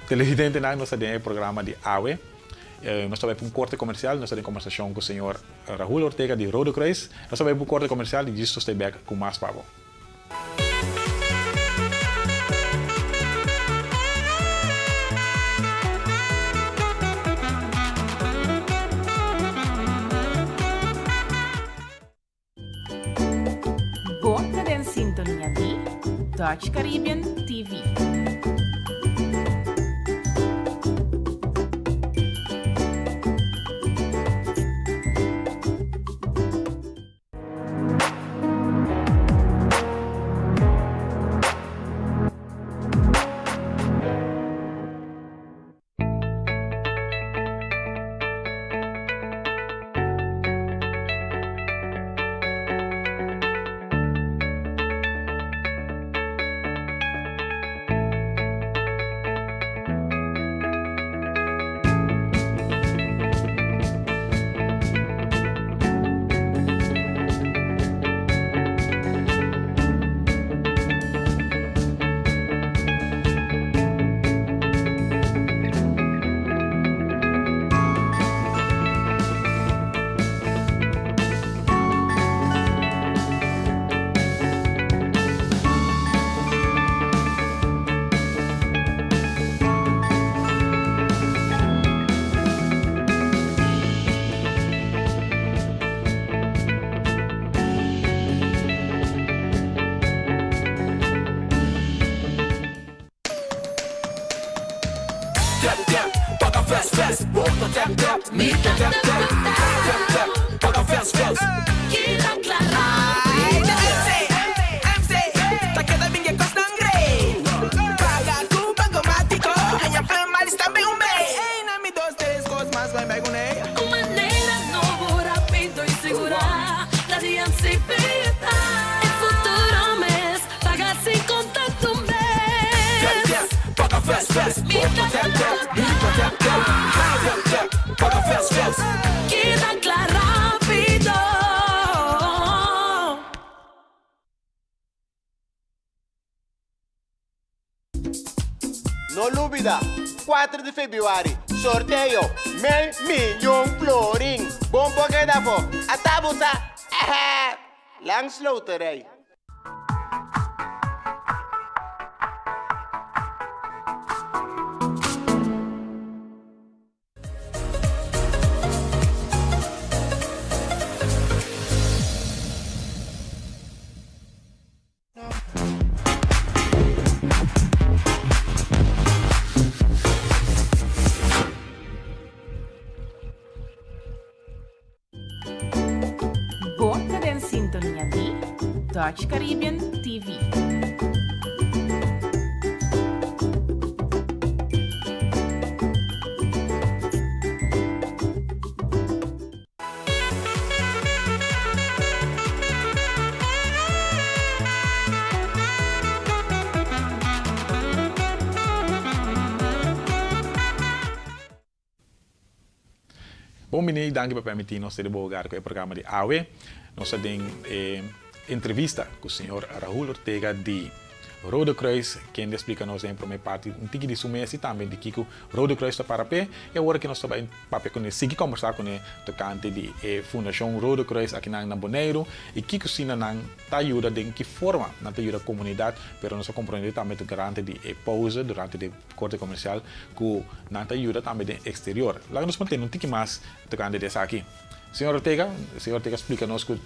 televidentenan, nos ta den e programa di awe. Nos ta bai pa un korte komersial, nos ta den kombersashon ku señor Rahul Ortega di Rode Kruis. Nos ta bai pa un korte komersial i djis nos ta bek ku mas pa bo. Bo ta den sintonia di Dutch Caribbean TV. Tap tap, paga fast fast. Bo ta tap tap, mi ta tap tap. Tap tap, paga fast fast. Keda kla rápido. MC, MC, ta keda bin e kosnan great. Paga ku Bankomatiko, haña plan malis tambe un bei. Ey, na mi dos, tres kos mas bai bai kuné. Un manera nobo, rápido i sigurá, ta di MCB ta. E futuro mes, paga sin kontakto mes. Tap tap, paga fast fast. Bo ta tap tap, mi ta tap tap. Tap tap, paga fast fast. Keda kla rápido. No lubida, 4 di februari, sorteo, mei miyon florin. Bon por keda afó. Ata bo sa! Langs Loterij. Bo ta den sintonia di Dutch Caribbean TV. Bon bini y danki pa permiti nos ta di bo hogar cu e programa di awe. Nos ta den e entrevista cu señor Raul Ortega di Rode Kruis, kende a splica nos den e prome parti un tiki di su mes y tambe di kico Rode Kruis ta para p'e. Y awor aki nos ta bay papia cune, sigui combersa cune tocante di e Fundacion Rode Kruis akinan na Boneiru y kico asina nan ta yuda, den ki forma nan ta yuda comunidad, pero nos a comprende tambe durante di e pauze, durante di e corte comercial, cu nan ta yuda tambe den exterior. Laga nos mantene un tiki mas tocante di esaki. Señor Ortega, señor Ortega splica nos cu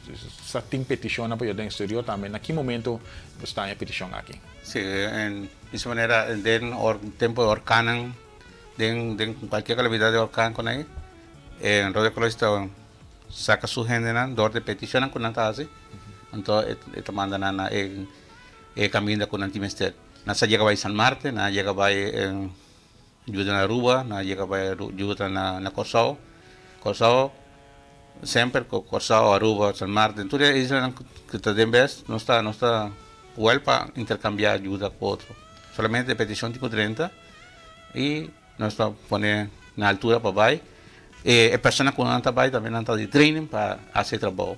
sa tin peticionnan pa yuda den exterior tambe. Na ki momento nos ta haña peticion aki? Si, en mismo manera den tempo di orkannan, den den cualkier calamidad di orkan con ei, Rode Kruis ta saca su hendenan door di peticionnan cu nan ta haci, anto e ta manda nan na e e caminda cu nan tin mester. Nan sa yega bai San Martin, nan a yega bai Yuda na Aruba, nan a yega bai yuda na Kòrsou. Kòrsou, semper ku Kòrsou, Aruba, San Martin, tur e islanan ku ta den bes, nos ta nos ta wèl pa interkambiá yuda ku otro. Solamente e petishon tin ku drenta i nos ta pone na altura pa bai. E e persona ku nan ta bai tambe nan ta di training pa hasi e trabou.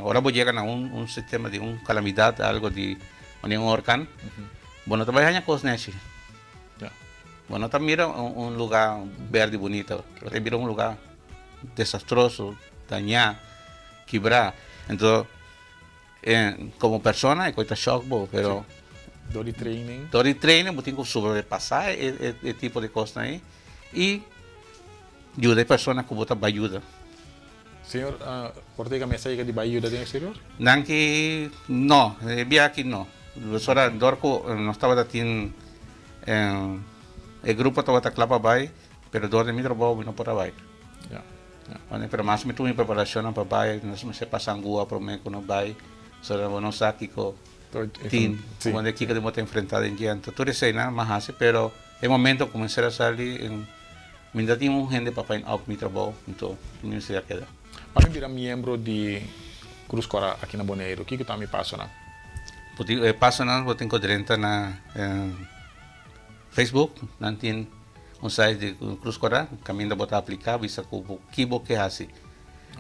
Ora bo yega na un un sistema di un kalamidat, algo di manera un orkan, bo no ta bai haña kos nechi. Bo no ta mira un luga berde bunito, bo ta mira un luga desastroso, dañá, kibrá. Entonces, como persona e kos ta shock bo, pero. Dor di training. Dor di training bo tin ku sobrepasá e tipo di kosnan ei i yuda e persona ku bo ta bai yuda. Señor Ortega mester a yega di bai yuda den exterior? Danki, no, e bia aki no. Pasobra dor ku nos tabata tin e grupo tabata kla pa bai, pero dor di mi trabou mi no por a bai. Pero mas mi tuma mi preparashonnan pa bai, nos mester pasa angua prome ku nos bai, pasobra bo no sa kiko tin, kiko bo ta enfrenta den dje. Anto tur eseinan mi a hasi, pero e momento ku mi mester a sali. Mi ta tin un hende pa find out mi trabou, anto mi mester a keda. Pa mi bira miembro di Cruz Cora aki na Boneiru, kiko ta mi pasonan? Bo tin e pasonan bo tin ku drenta na Facebook, nan tin un site di Cruz Cora kaminda bo ta apliká bisa ku bo ki bo ke hasi.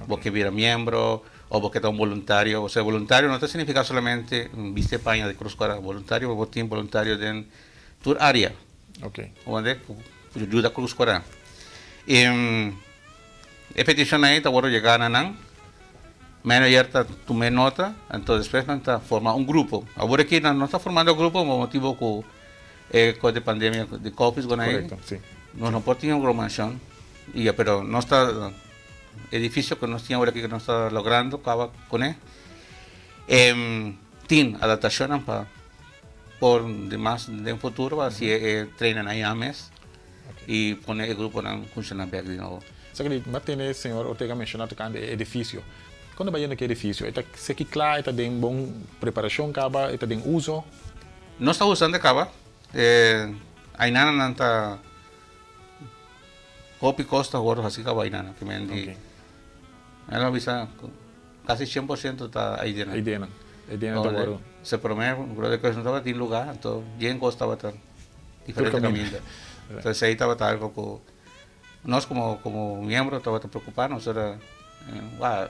Bo ke bira miembro o bo ke ta un boluntario. Osea boluntario no ta signifiká solamente bisti e paña di Cruz Cora, boluntario bo tin boluntario den tur área. Wande ku yuda Cruz Cora. E petishon ei ta wòrdu yegá na nan. Manager ta tuma e nota, anto despues nan ta forma un grupo. Awor aki nan no ta formando grupo pa motibu ku e kos di pandemia di covid ku nan ei. Nos no por tin un gromashon, pero nos ta edifisio ku nos tin awor aki ku nos ta logrando kaba kuné tin adaptashonnan pa. Por demas den futuro pa si e trainer nan ya mes. I pone e gruponan funshoná bèk di nobo. Sa ki mi a tende señor Ortega menshoná tokante e edifisio. Kon ta bai yendo ku e edifisio? E ta seki kla? E ta den bon preparashon kaba? E ta den uso? Nos ta usando kaba. E ainananan ta hopi kos ta wòrdu hasi kaba ainana. Ki men di el a bisa kasi 100% ta aidenan. Aidenan. Aidenan ta wòrdu. Se promé Rode Kruis no tabatin lugá, anto yen kos tabata diferente kaminda. Entonces esei tabata algo ku nos komo komo miembro tabata preokupá nos ora wou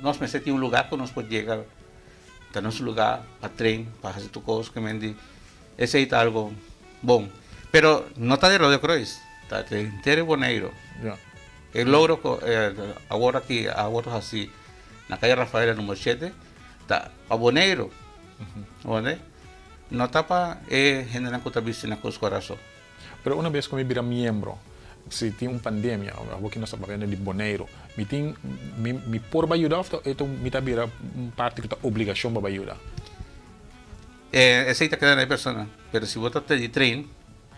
nos mester tin un lugá ku nos por yega ta nos lugá pa train pa hasi tur kos ke men di esei ta algo bon pero no ta di Rode Kruis ta di henter Boneiru e logro ku awor aki a wòrdu hasi na Kaya Rafaela numero shete ta pa Boneiru. No ta pa e hendenan ku ta bisti na Cruz Cora so. Pero una bes ku mi bira miembro, si tin un pandemia, awor ki nos ta papiando di Boneiru, mi tin, mi, mi por bai yuda òf ta e ta un, mi ta bira un parti ku ta obligashon pa bai yuda? Esei ta keda na e persona, pero si bo ta di train,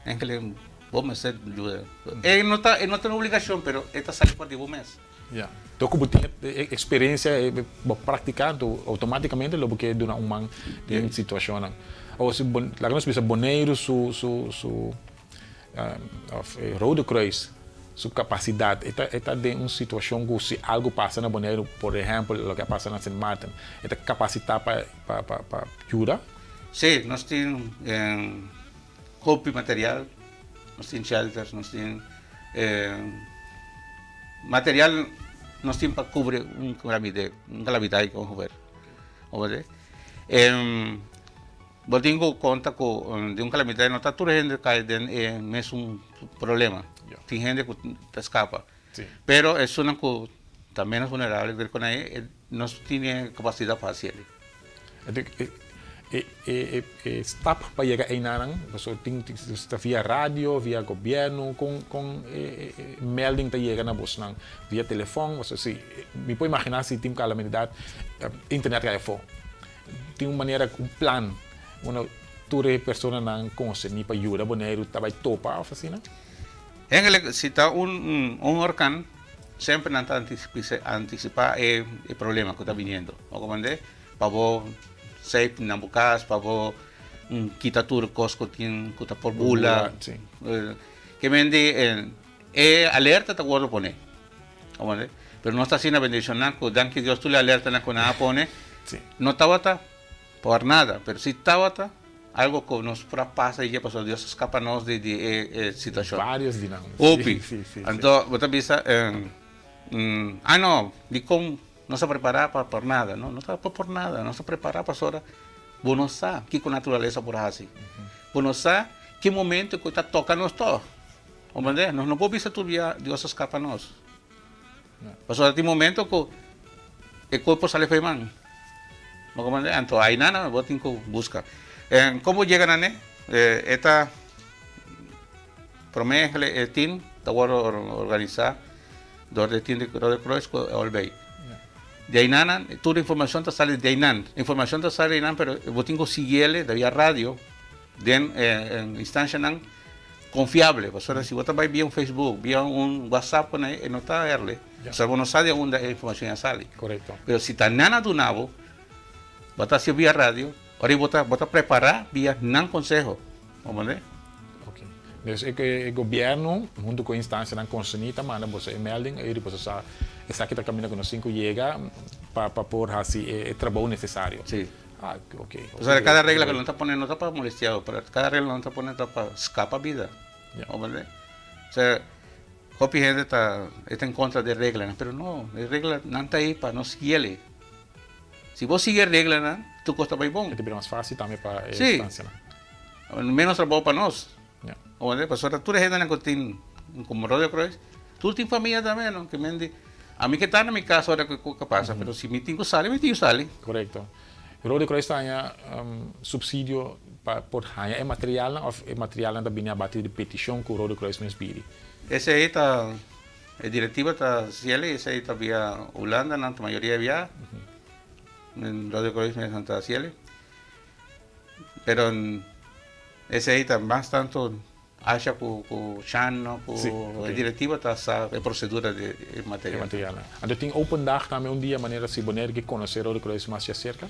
enkele bo mester yuda. E no ta, e no ta un obligashon, pero e ta sali for di bo mes. Ya. Dor ku bo tin e eksperensia, bo praktiká, anto outomátikamente lo bo ke duna un man den situashonnan. Awor si bo, laga nos bisa Boneiru su su su òf e Rode Kruis su kapasidat e ta e ta den un situashon ku si algu pasa na Boneiru, por ehèmpel loke a pasa na Sint Maarten, e ta kapasitá pa pa pa pa yuda? Sí, nos tin hopi material, nos tin shelters, nos tin Material nos tin pa cubre un calamidad ongeveer. Bo tin cu conta cu di un calamidad no ta tur hende cay den e mesun problema. Tin hende cu ta scapa. Pero esunnan cu ta menos vulnerable nos tin e capacidad pa haci esey. E e stap pa yega einanan, pasobra tin ta via radio, via gobièrnu, kon kon e melding ta yega na bosnan? Via telefòn? Pasobra si mi por imaginá si tin kalamidat internet kai afó. Tin un manera, un plan unda tur e personanan konserní pa yuda Boneiru ta bai topa òf asina? Eigenlijk si ta un un orkan semper nan ta antisipá e problema ku ta biniendo. Bo komprendé? Pa bo safe na bo cas, pa bo kita tur cos cu tin cu ta por bula. Ke men di e alerta ta wordo pone. Pero nos ta asina bendiciona cu danki Dios tur e alertanan cu nan a pone no tabata por nada, pero si tabata algo cu nos por a pasa y dje pasobra Dios a scapa nos di e situacion. Varios di nan. Hopi. Anto bo ta bisa ah no, dicon No sa prepará pa por nada, no, no ta pa por nada, no sa prepará pasobra bo no sa kiko naturalesa por hasi. Bo no sa ki momento ku ta toka nos tòg. Komprendé? Nos no por bisa tur bia Dios a skapa nos. Pasobra tin momento ku e kos por sali for e man. Bo komprendé? Anto ainan bo tin ku buska. Kon bo yega na ne? E ta promé e tim ta wòrdu organisá. Dor di tin di Rode Kruis ku Olbey. Di einan tur informashon ta sali di einan. Informashon ta sali di einan pero bo tin ku siguiele via radio den instanshanan konfiable. Pasobra si bo ta bai via un Facebook, via un WhatsApp ku nan e no ta erle. Pasobra bo no sa di unda e informashon a sali. Pero si ta nan a duna bo, bo ta hasié via radio, ora bo ta bo ta prepará via nan konseho. Comprende? Ok. Dus e e gobierno hunto cu e instancianan concerni ta manda boso e melding ey di boso sa esaki ta caminda cu nos tin cu yega pa pa por haci e e trabou necesario. Si. Ah, ok. Pasobra cada regla cu nan ta pone no ta pa molestia bo, pero cada regla cu nan ta pone ta pa scapa bida. Comprende? Osea, hopi hende ta e ta en contra di e reglanan, pero no, e reglanan ta ey pa nos guiele. Si bo sigui e reglanan, tur kos ta bai bon. E ta bira mas fásil tambe pa e instansianan. Sí. Ménos trabou pa nos. Ya. Oye, pasobra tur e hendenan ku tin komo Rode Kruis, tur tin famia tambe, no? Ke men di, ami ke ta na mi kas ora ku ke pasa, pero si mi tin ku sali, mi tin ku sali. Korekto. Rode Kruis ta haña supsidio pa por haña e materialnan òf e materialnan ta bini a base di petishon ku Rode Kruis mes pidi? Esei ta. E directiva ta ciel y esey ta via Hulanda, nan ta mayoria via Radio Croix mes nan ta ciel. Pero esey ta mas tanto. Asha ku ku Shanno ku e direktiva ta sa e prosedura di e material. E material. Anto tin open dag tambe un dia manera si Bonaire ke konosé Rode Kruis mas djaserka?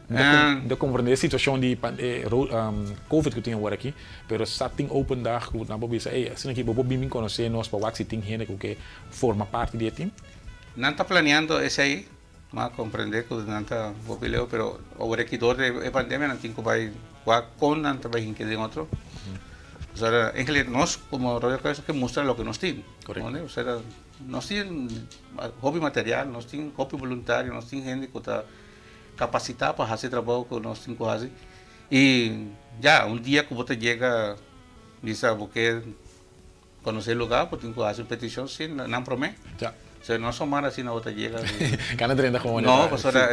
Mi ta komprendé e situashon di covid ku tin awor aki, pero sa tin open dag ku nan por bisa ey asina aki bo por bin bin konosé nos pa wak si tin hende ku ke forma parti di e tim? Nan ta planeando esei, mi a komprendé ku nan ta hopi leu, pero awor aki dor di e pandemia nan tin ku bai wak kon nan ta bai hinka den otro. Osea, eigenlijk nos komo Rode Kruis ke mustra loke nos tin. Osea, nos tin hopi material, nos tin hopi boluntario, nos tin hende ku ta Kapasitá pa hasi e trabou ku nos tin ku hasi. I ya, un dia ku bo ta yega bisa bo ke konosé e lugá, bo tin ku hasi un petishon si nan promé. Ya. So no somar asina bo ta yega. Kana drenta komo No, pasobra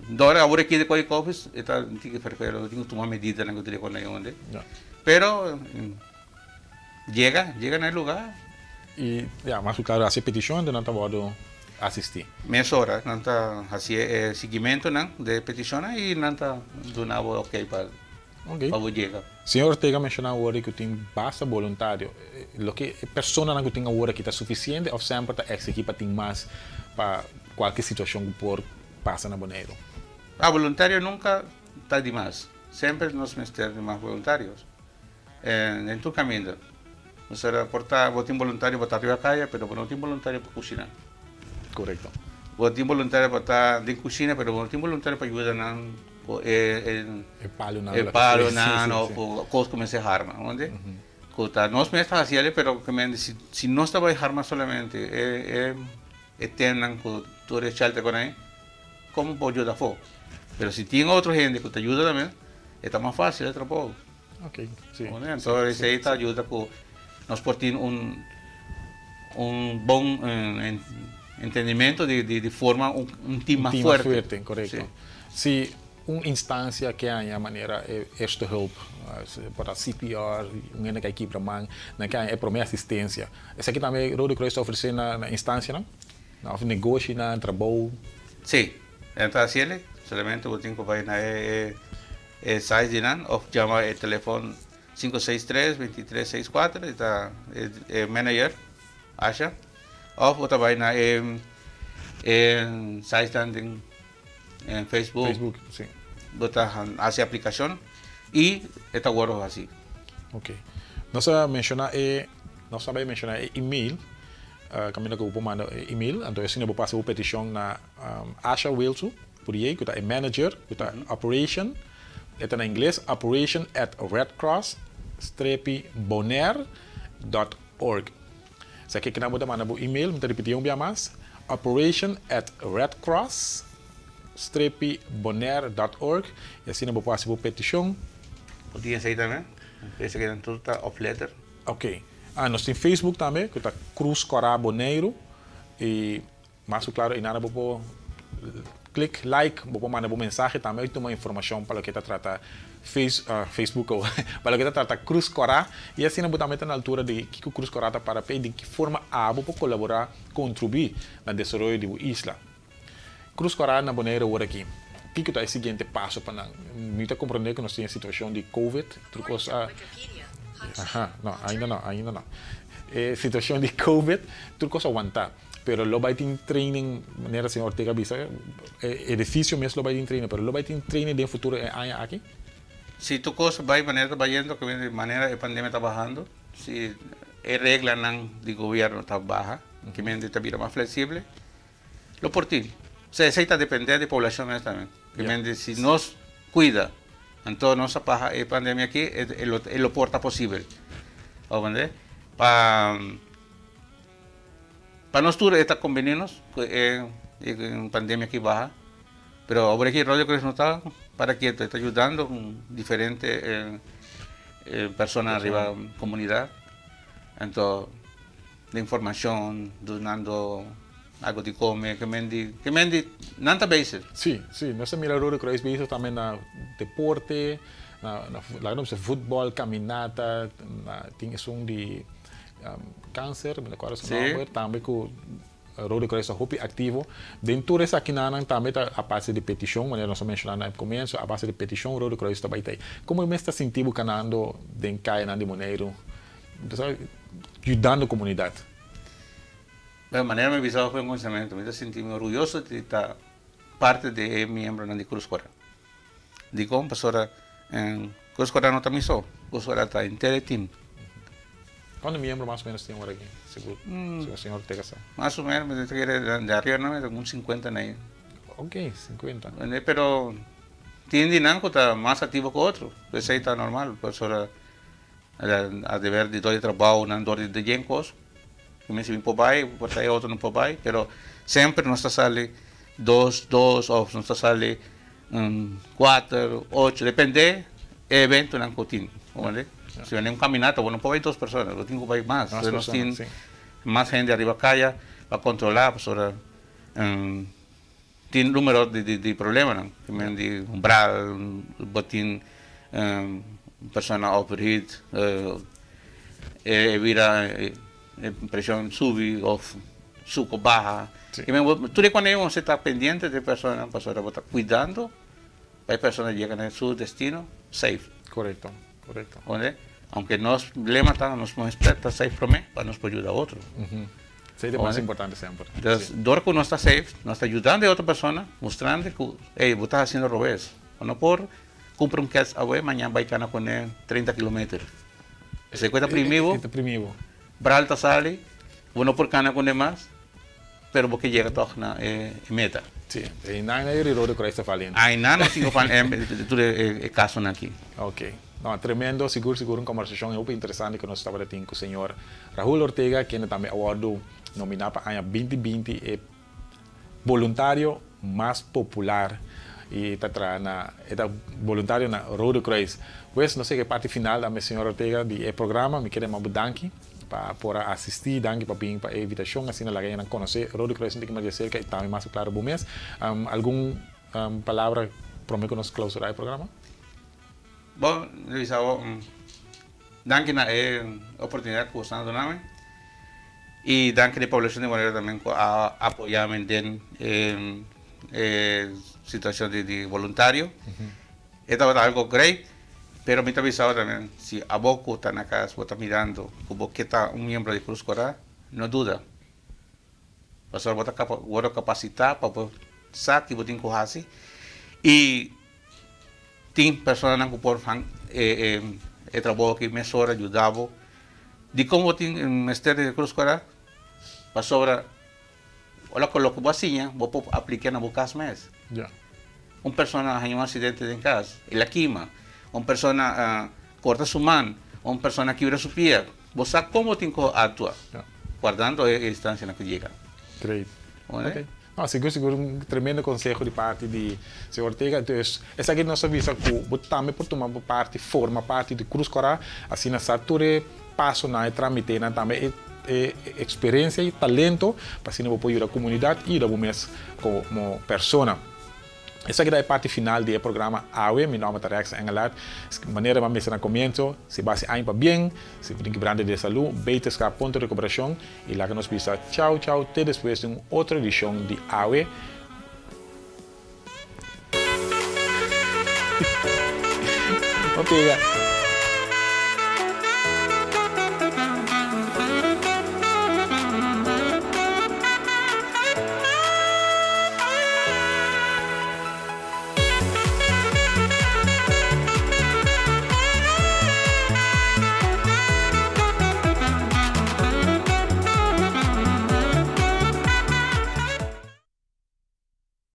dor awor aki di koi kofis e ta tin ki ferfero, tin ku tuma medidanan ku dre kon ayonde. Ya. Pero yega, yega na e lugá. I ya, mas ku klaro hasi e petishon anto nan ta wòrdu asistí. Mesora nan ta hasi e siguimentonan di e petishonnan i nan ta duna bo ok pa pa bo yega. Señor Ortega a menshoná awor ku tin basta boluntario. Loke e personanan ku tin awor aki ta sufisiente òf semper ta eksigí pa tin mas pa kualke situashon ku por pasa na Boneiru? A Boluntario nunka ta dimas. Semper nos mester di mas boluntarios. Den tur kaminda. Nos a por ta, bo tin boluntario pa ta riba kaya, pero bo no tin boluntario pa kushina. Korekto. Bo tin boluntario pa ta den kushina, pero bo no tin boluntario pa yuda nan ku e E palunan. E palunan òf ku kos ku mester harma, ondi? Ku ta nos mes ta hasi el'e, pero ke men si si nos ta bai harma solamente e e e temnan ku tur e shelter ku nan, komo por yuda afó? Pero si tin otro hende ku ta yuda tambe, e ta mas fásil e trabou. Ok, si. Entonces esey ta ayuda cu nos por tin un un bon entendimento di di forma un un team mas fuerte. Un team mas fuerte, corecto. Si un instancia ke haña manera e eerste hulp, por ta CPR, un hende ke a kibra man, nan ke haña e prome asistencia. Esaki tambe Rode Kruis ta ofrece na na instancianan? Of negoshinan, trabou? Si, nan ta haciele, solamente bo tin cu bay na e E size di nan of jama e telefon 563 2364 e ta e manager Asha of bo ta bai na e e size nan den Facebook Facebook si. Bo ta hasi aplicacion y e ta worde hasi. Ok. Nos a menciona e nos a bai menciona e email caminda cu bo por manda e email anto asina bo pasa bo peticion na Asha Wilsu. Puriey ku ta e manager ku ta operation e ta na ingles operation at redcross strepi bonaire dot org. Esaki kinan bo ta manda bo email mi ta ripiti un bia mas operation at redcross strepi bonaire dot org y asina bo por hasi bo peticion. Bo tin esei tambe? Esaki nan tur ta off letter. Ok. Ah nos tin Facebook tambe ku ta Cruz Cora Boneiru y Mas ku klaro einana bo por klik like, bo por manda bo mensahe tambe i tuma informashon pa loke ta trata face Facebook o pa loke ta trata Krus Kòrá i asina bo tambe ta na altura di kiko Krus Kòrá ta para p'e i den ki forma abo por kolaborá, kontribuí na desaroyo di bo isla. Krus Kòrá na Bonaire awor aki, kiko ta e siguiente paso pa nan? Mi ta komprondé ku nos tin e situashon di Covid, tur kos a Aha, no, ainda no, ainda no. E situashon di Covid, tur kos a wantá. Pero lo bai tin training, manera señor Ortega a bisa, e edificio mes lo bai tin training, pero lo bai tin training den futuro e aña aki? Si tur cos bai manera ta bayendo, ke di manera e pandemia ta bahando, si e reglanan di gobierno ta baha, ke mende ta bira mas flexible, lo por tin. Osea esey ta depende di poblacion mes tambe. Ke mende si nos cuida, anto nos a baha e pandemia aki, e lo por ta posibel. Comprende? Pa. Pa nos tur e ta kombení nos ku e pandemia aki baha, pero awor aki Rode Kruis no ta para kieto, e ta yudando diferente persona riba komunidat, anto den informashon, dunando algo di kome, ke men di, ke men di nan ta bezig. Si, si, nos a mira Rode Kruis bezig tambe na deporte, na laga nos bisa futbòl, kaminata, na tin esun di. Cancer, mi no acuerdo su nomber, tambe cu Rode Kruis ta hopi aktivo. Den tur esakinan tambe ta a base di petishon, manera nos a menshoná na e komienso, a base di petishon Rode Kruis ta bai ta ei. Komo e mes ta sinti bo kanando den kayanan di Boneiru, yudando komunidat? Bueno, manera mi bisa awe kuminsamentu, mi ta sinti mi orguyoso di ta parte di e miembronan di Cruz Cora. Dikon? Pasobra Cruz Cora no ta mi so, Cruz Cora ta henter e team. Kuantu miembro mas o menos tin ora aki, segun señor Ortega sa? Mas o menos, mi ta kere di ariba no, un sinkuenta na ei. Ok, sinkuenta. Pero tin di nan ku ta mas aktivo ku otro, esei ta normal, pasobra A deber di dor di trabao nan dor di yen cos cu mi si mi por bay por ta e otro no por bay pero semper nos ta sali dos dos of nos ta sali cuater ocho depende e eventonan cu tin comprende si bini un caminata bo no por bay dos persona bo tin cu bay mas nos tin mas hende ariba caya pa controla pasobra Tin numero di problemanan, di umbral, bo tin persona overheat, e bira e presion subi of suco baha. Tur e cuando bo ta pendiente di e persona pasobra bo ta cuidando pa e persona yega na su destino safe. Corecto, corecto. Aunke nos lema ta nos mester ta safe prome pa nos por yuda otro. Esei ta e mas importante semper. Entonces, dor ku nos ta safe, nos ta yudando e otro persona, mustrando ku, ey, bo ta hasiendo robes. Bo no por kumpra un kets awe, mañan bai kana kuné 30 kilometer. Esei ku e ta primi bo. E ta primi bo. Bral ta sali, bo no por kana kuné mas, pero bo ke yega tòg na e meta. Sí, einan na e Rode Kruis ta valiente. Einan nos tin ku fal tur e kasonan aki. Ok. No, tremendo, sigur sigur un kombersashon hopi interesante ku nos tabata tin ku señor Rahul Ortega, kende tambe a wòrdu nominá pa aña 2020 e boluntario mas popular i ta traha na e ta boluntario na Rode Kruis. Pues nos yega e parti final tambe señor Ortega di e programa. Mi kere manda bo danki pa por a asistí, danki pa bin pa e invitashon asina laga nan konosé Rode Kruis un tiki mas di aserka i tambe mas klaro bo mes. Algun palabra promé ku nos klausurá e programa? Bon, Luis awo danki na e oportunidad cu boso a duna mi y danki na e poblacion di Bonaire tambe cu a apoya mi den e situacion di voluntario. E tabata algo great, pero mi ta bisa awo tambe si abo cu ta na cas bo ta mirando cu bo ke ta un miembro di Cruz Cora, no duda. Pasobra bo ta worde capacita pa bo sa ki bo tin cu haci y Tin personanan ku por han e e trabou aki mesora yuda bo. Dikon bo tin mester di Cruz Kora? Pasobra ora ku loke bo a siña bo por apliká na bo kas mes. Un persona a haña un aksidente den kas, el a kima, un persona a korta su man, un persona a kibra su pia, bo sa kon bo tin ku aktua, guardando e distansianan ku yega. Great. No, sigur sigur un tremendo conseho di parti di señor Ortega. Entonces, esaki nos ta bisa cu bo tambe por tuma bo parti, forma parti di Cruz Cora, asina sa tur e pasonan, e tramitenan, tambe e e experiencia y talento pa asina bo por yuda comunidad y yuda bo mes como persona. Esaki ta e parti final di e programa awe. Mi nomber ta Rex Engelhardt. Manera mi a mester na comienzo, si bo haci aña pa bien, si bo tin kibrante di salud, beterschap, punto recuperacion. Y laga nos bisa chao chao te despues di un otro edicion di Awe. No pega.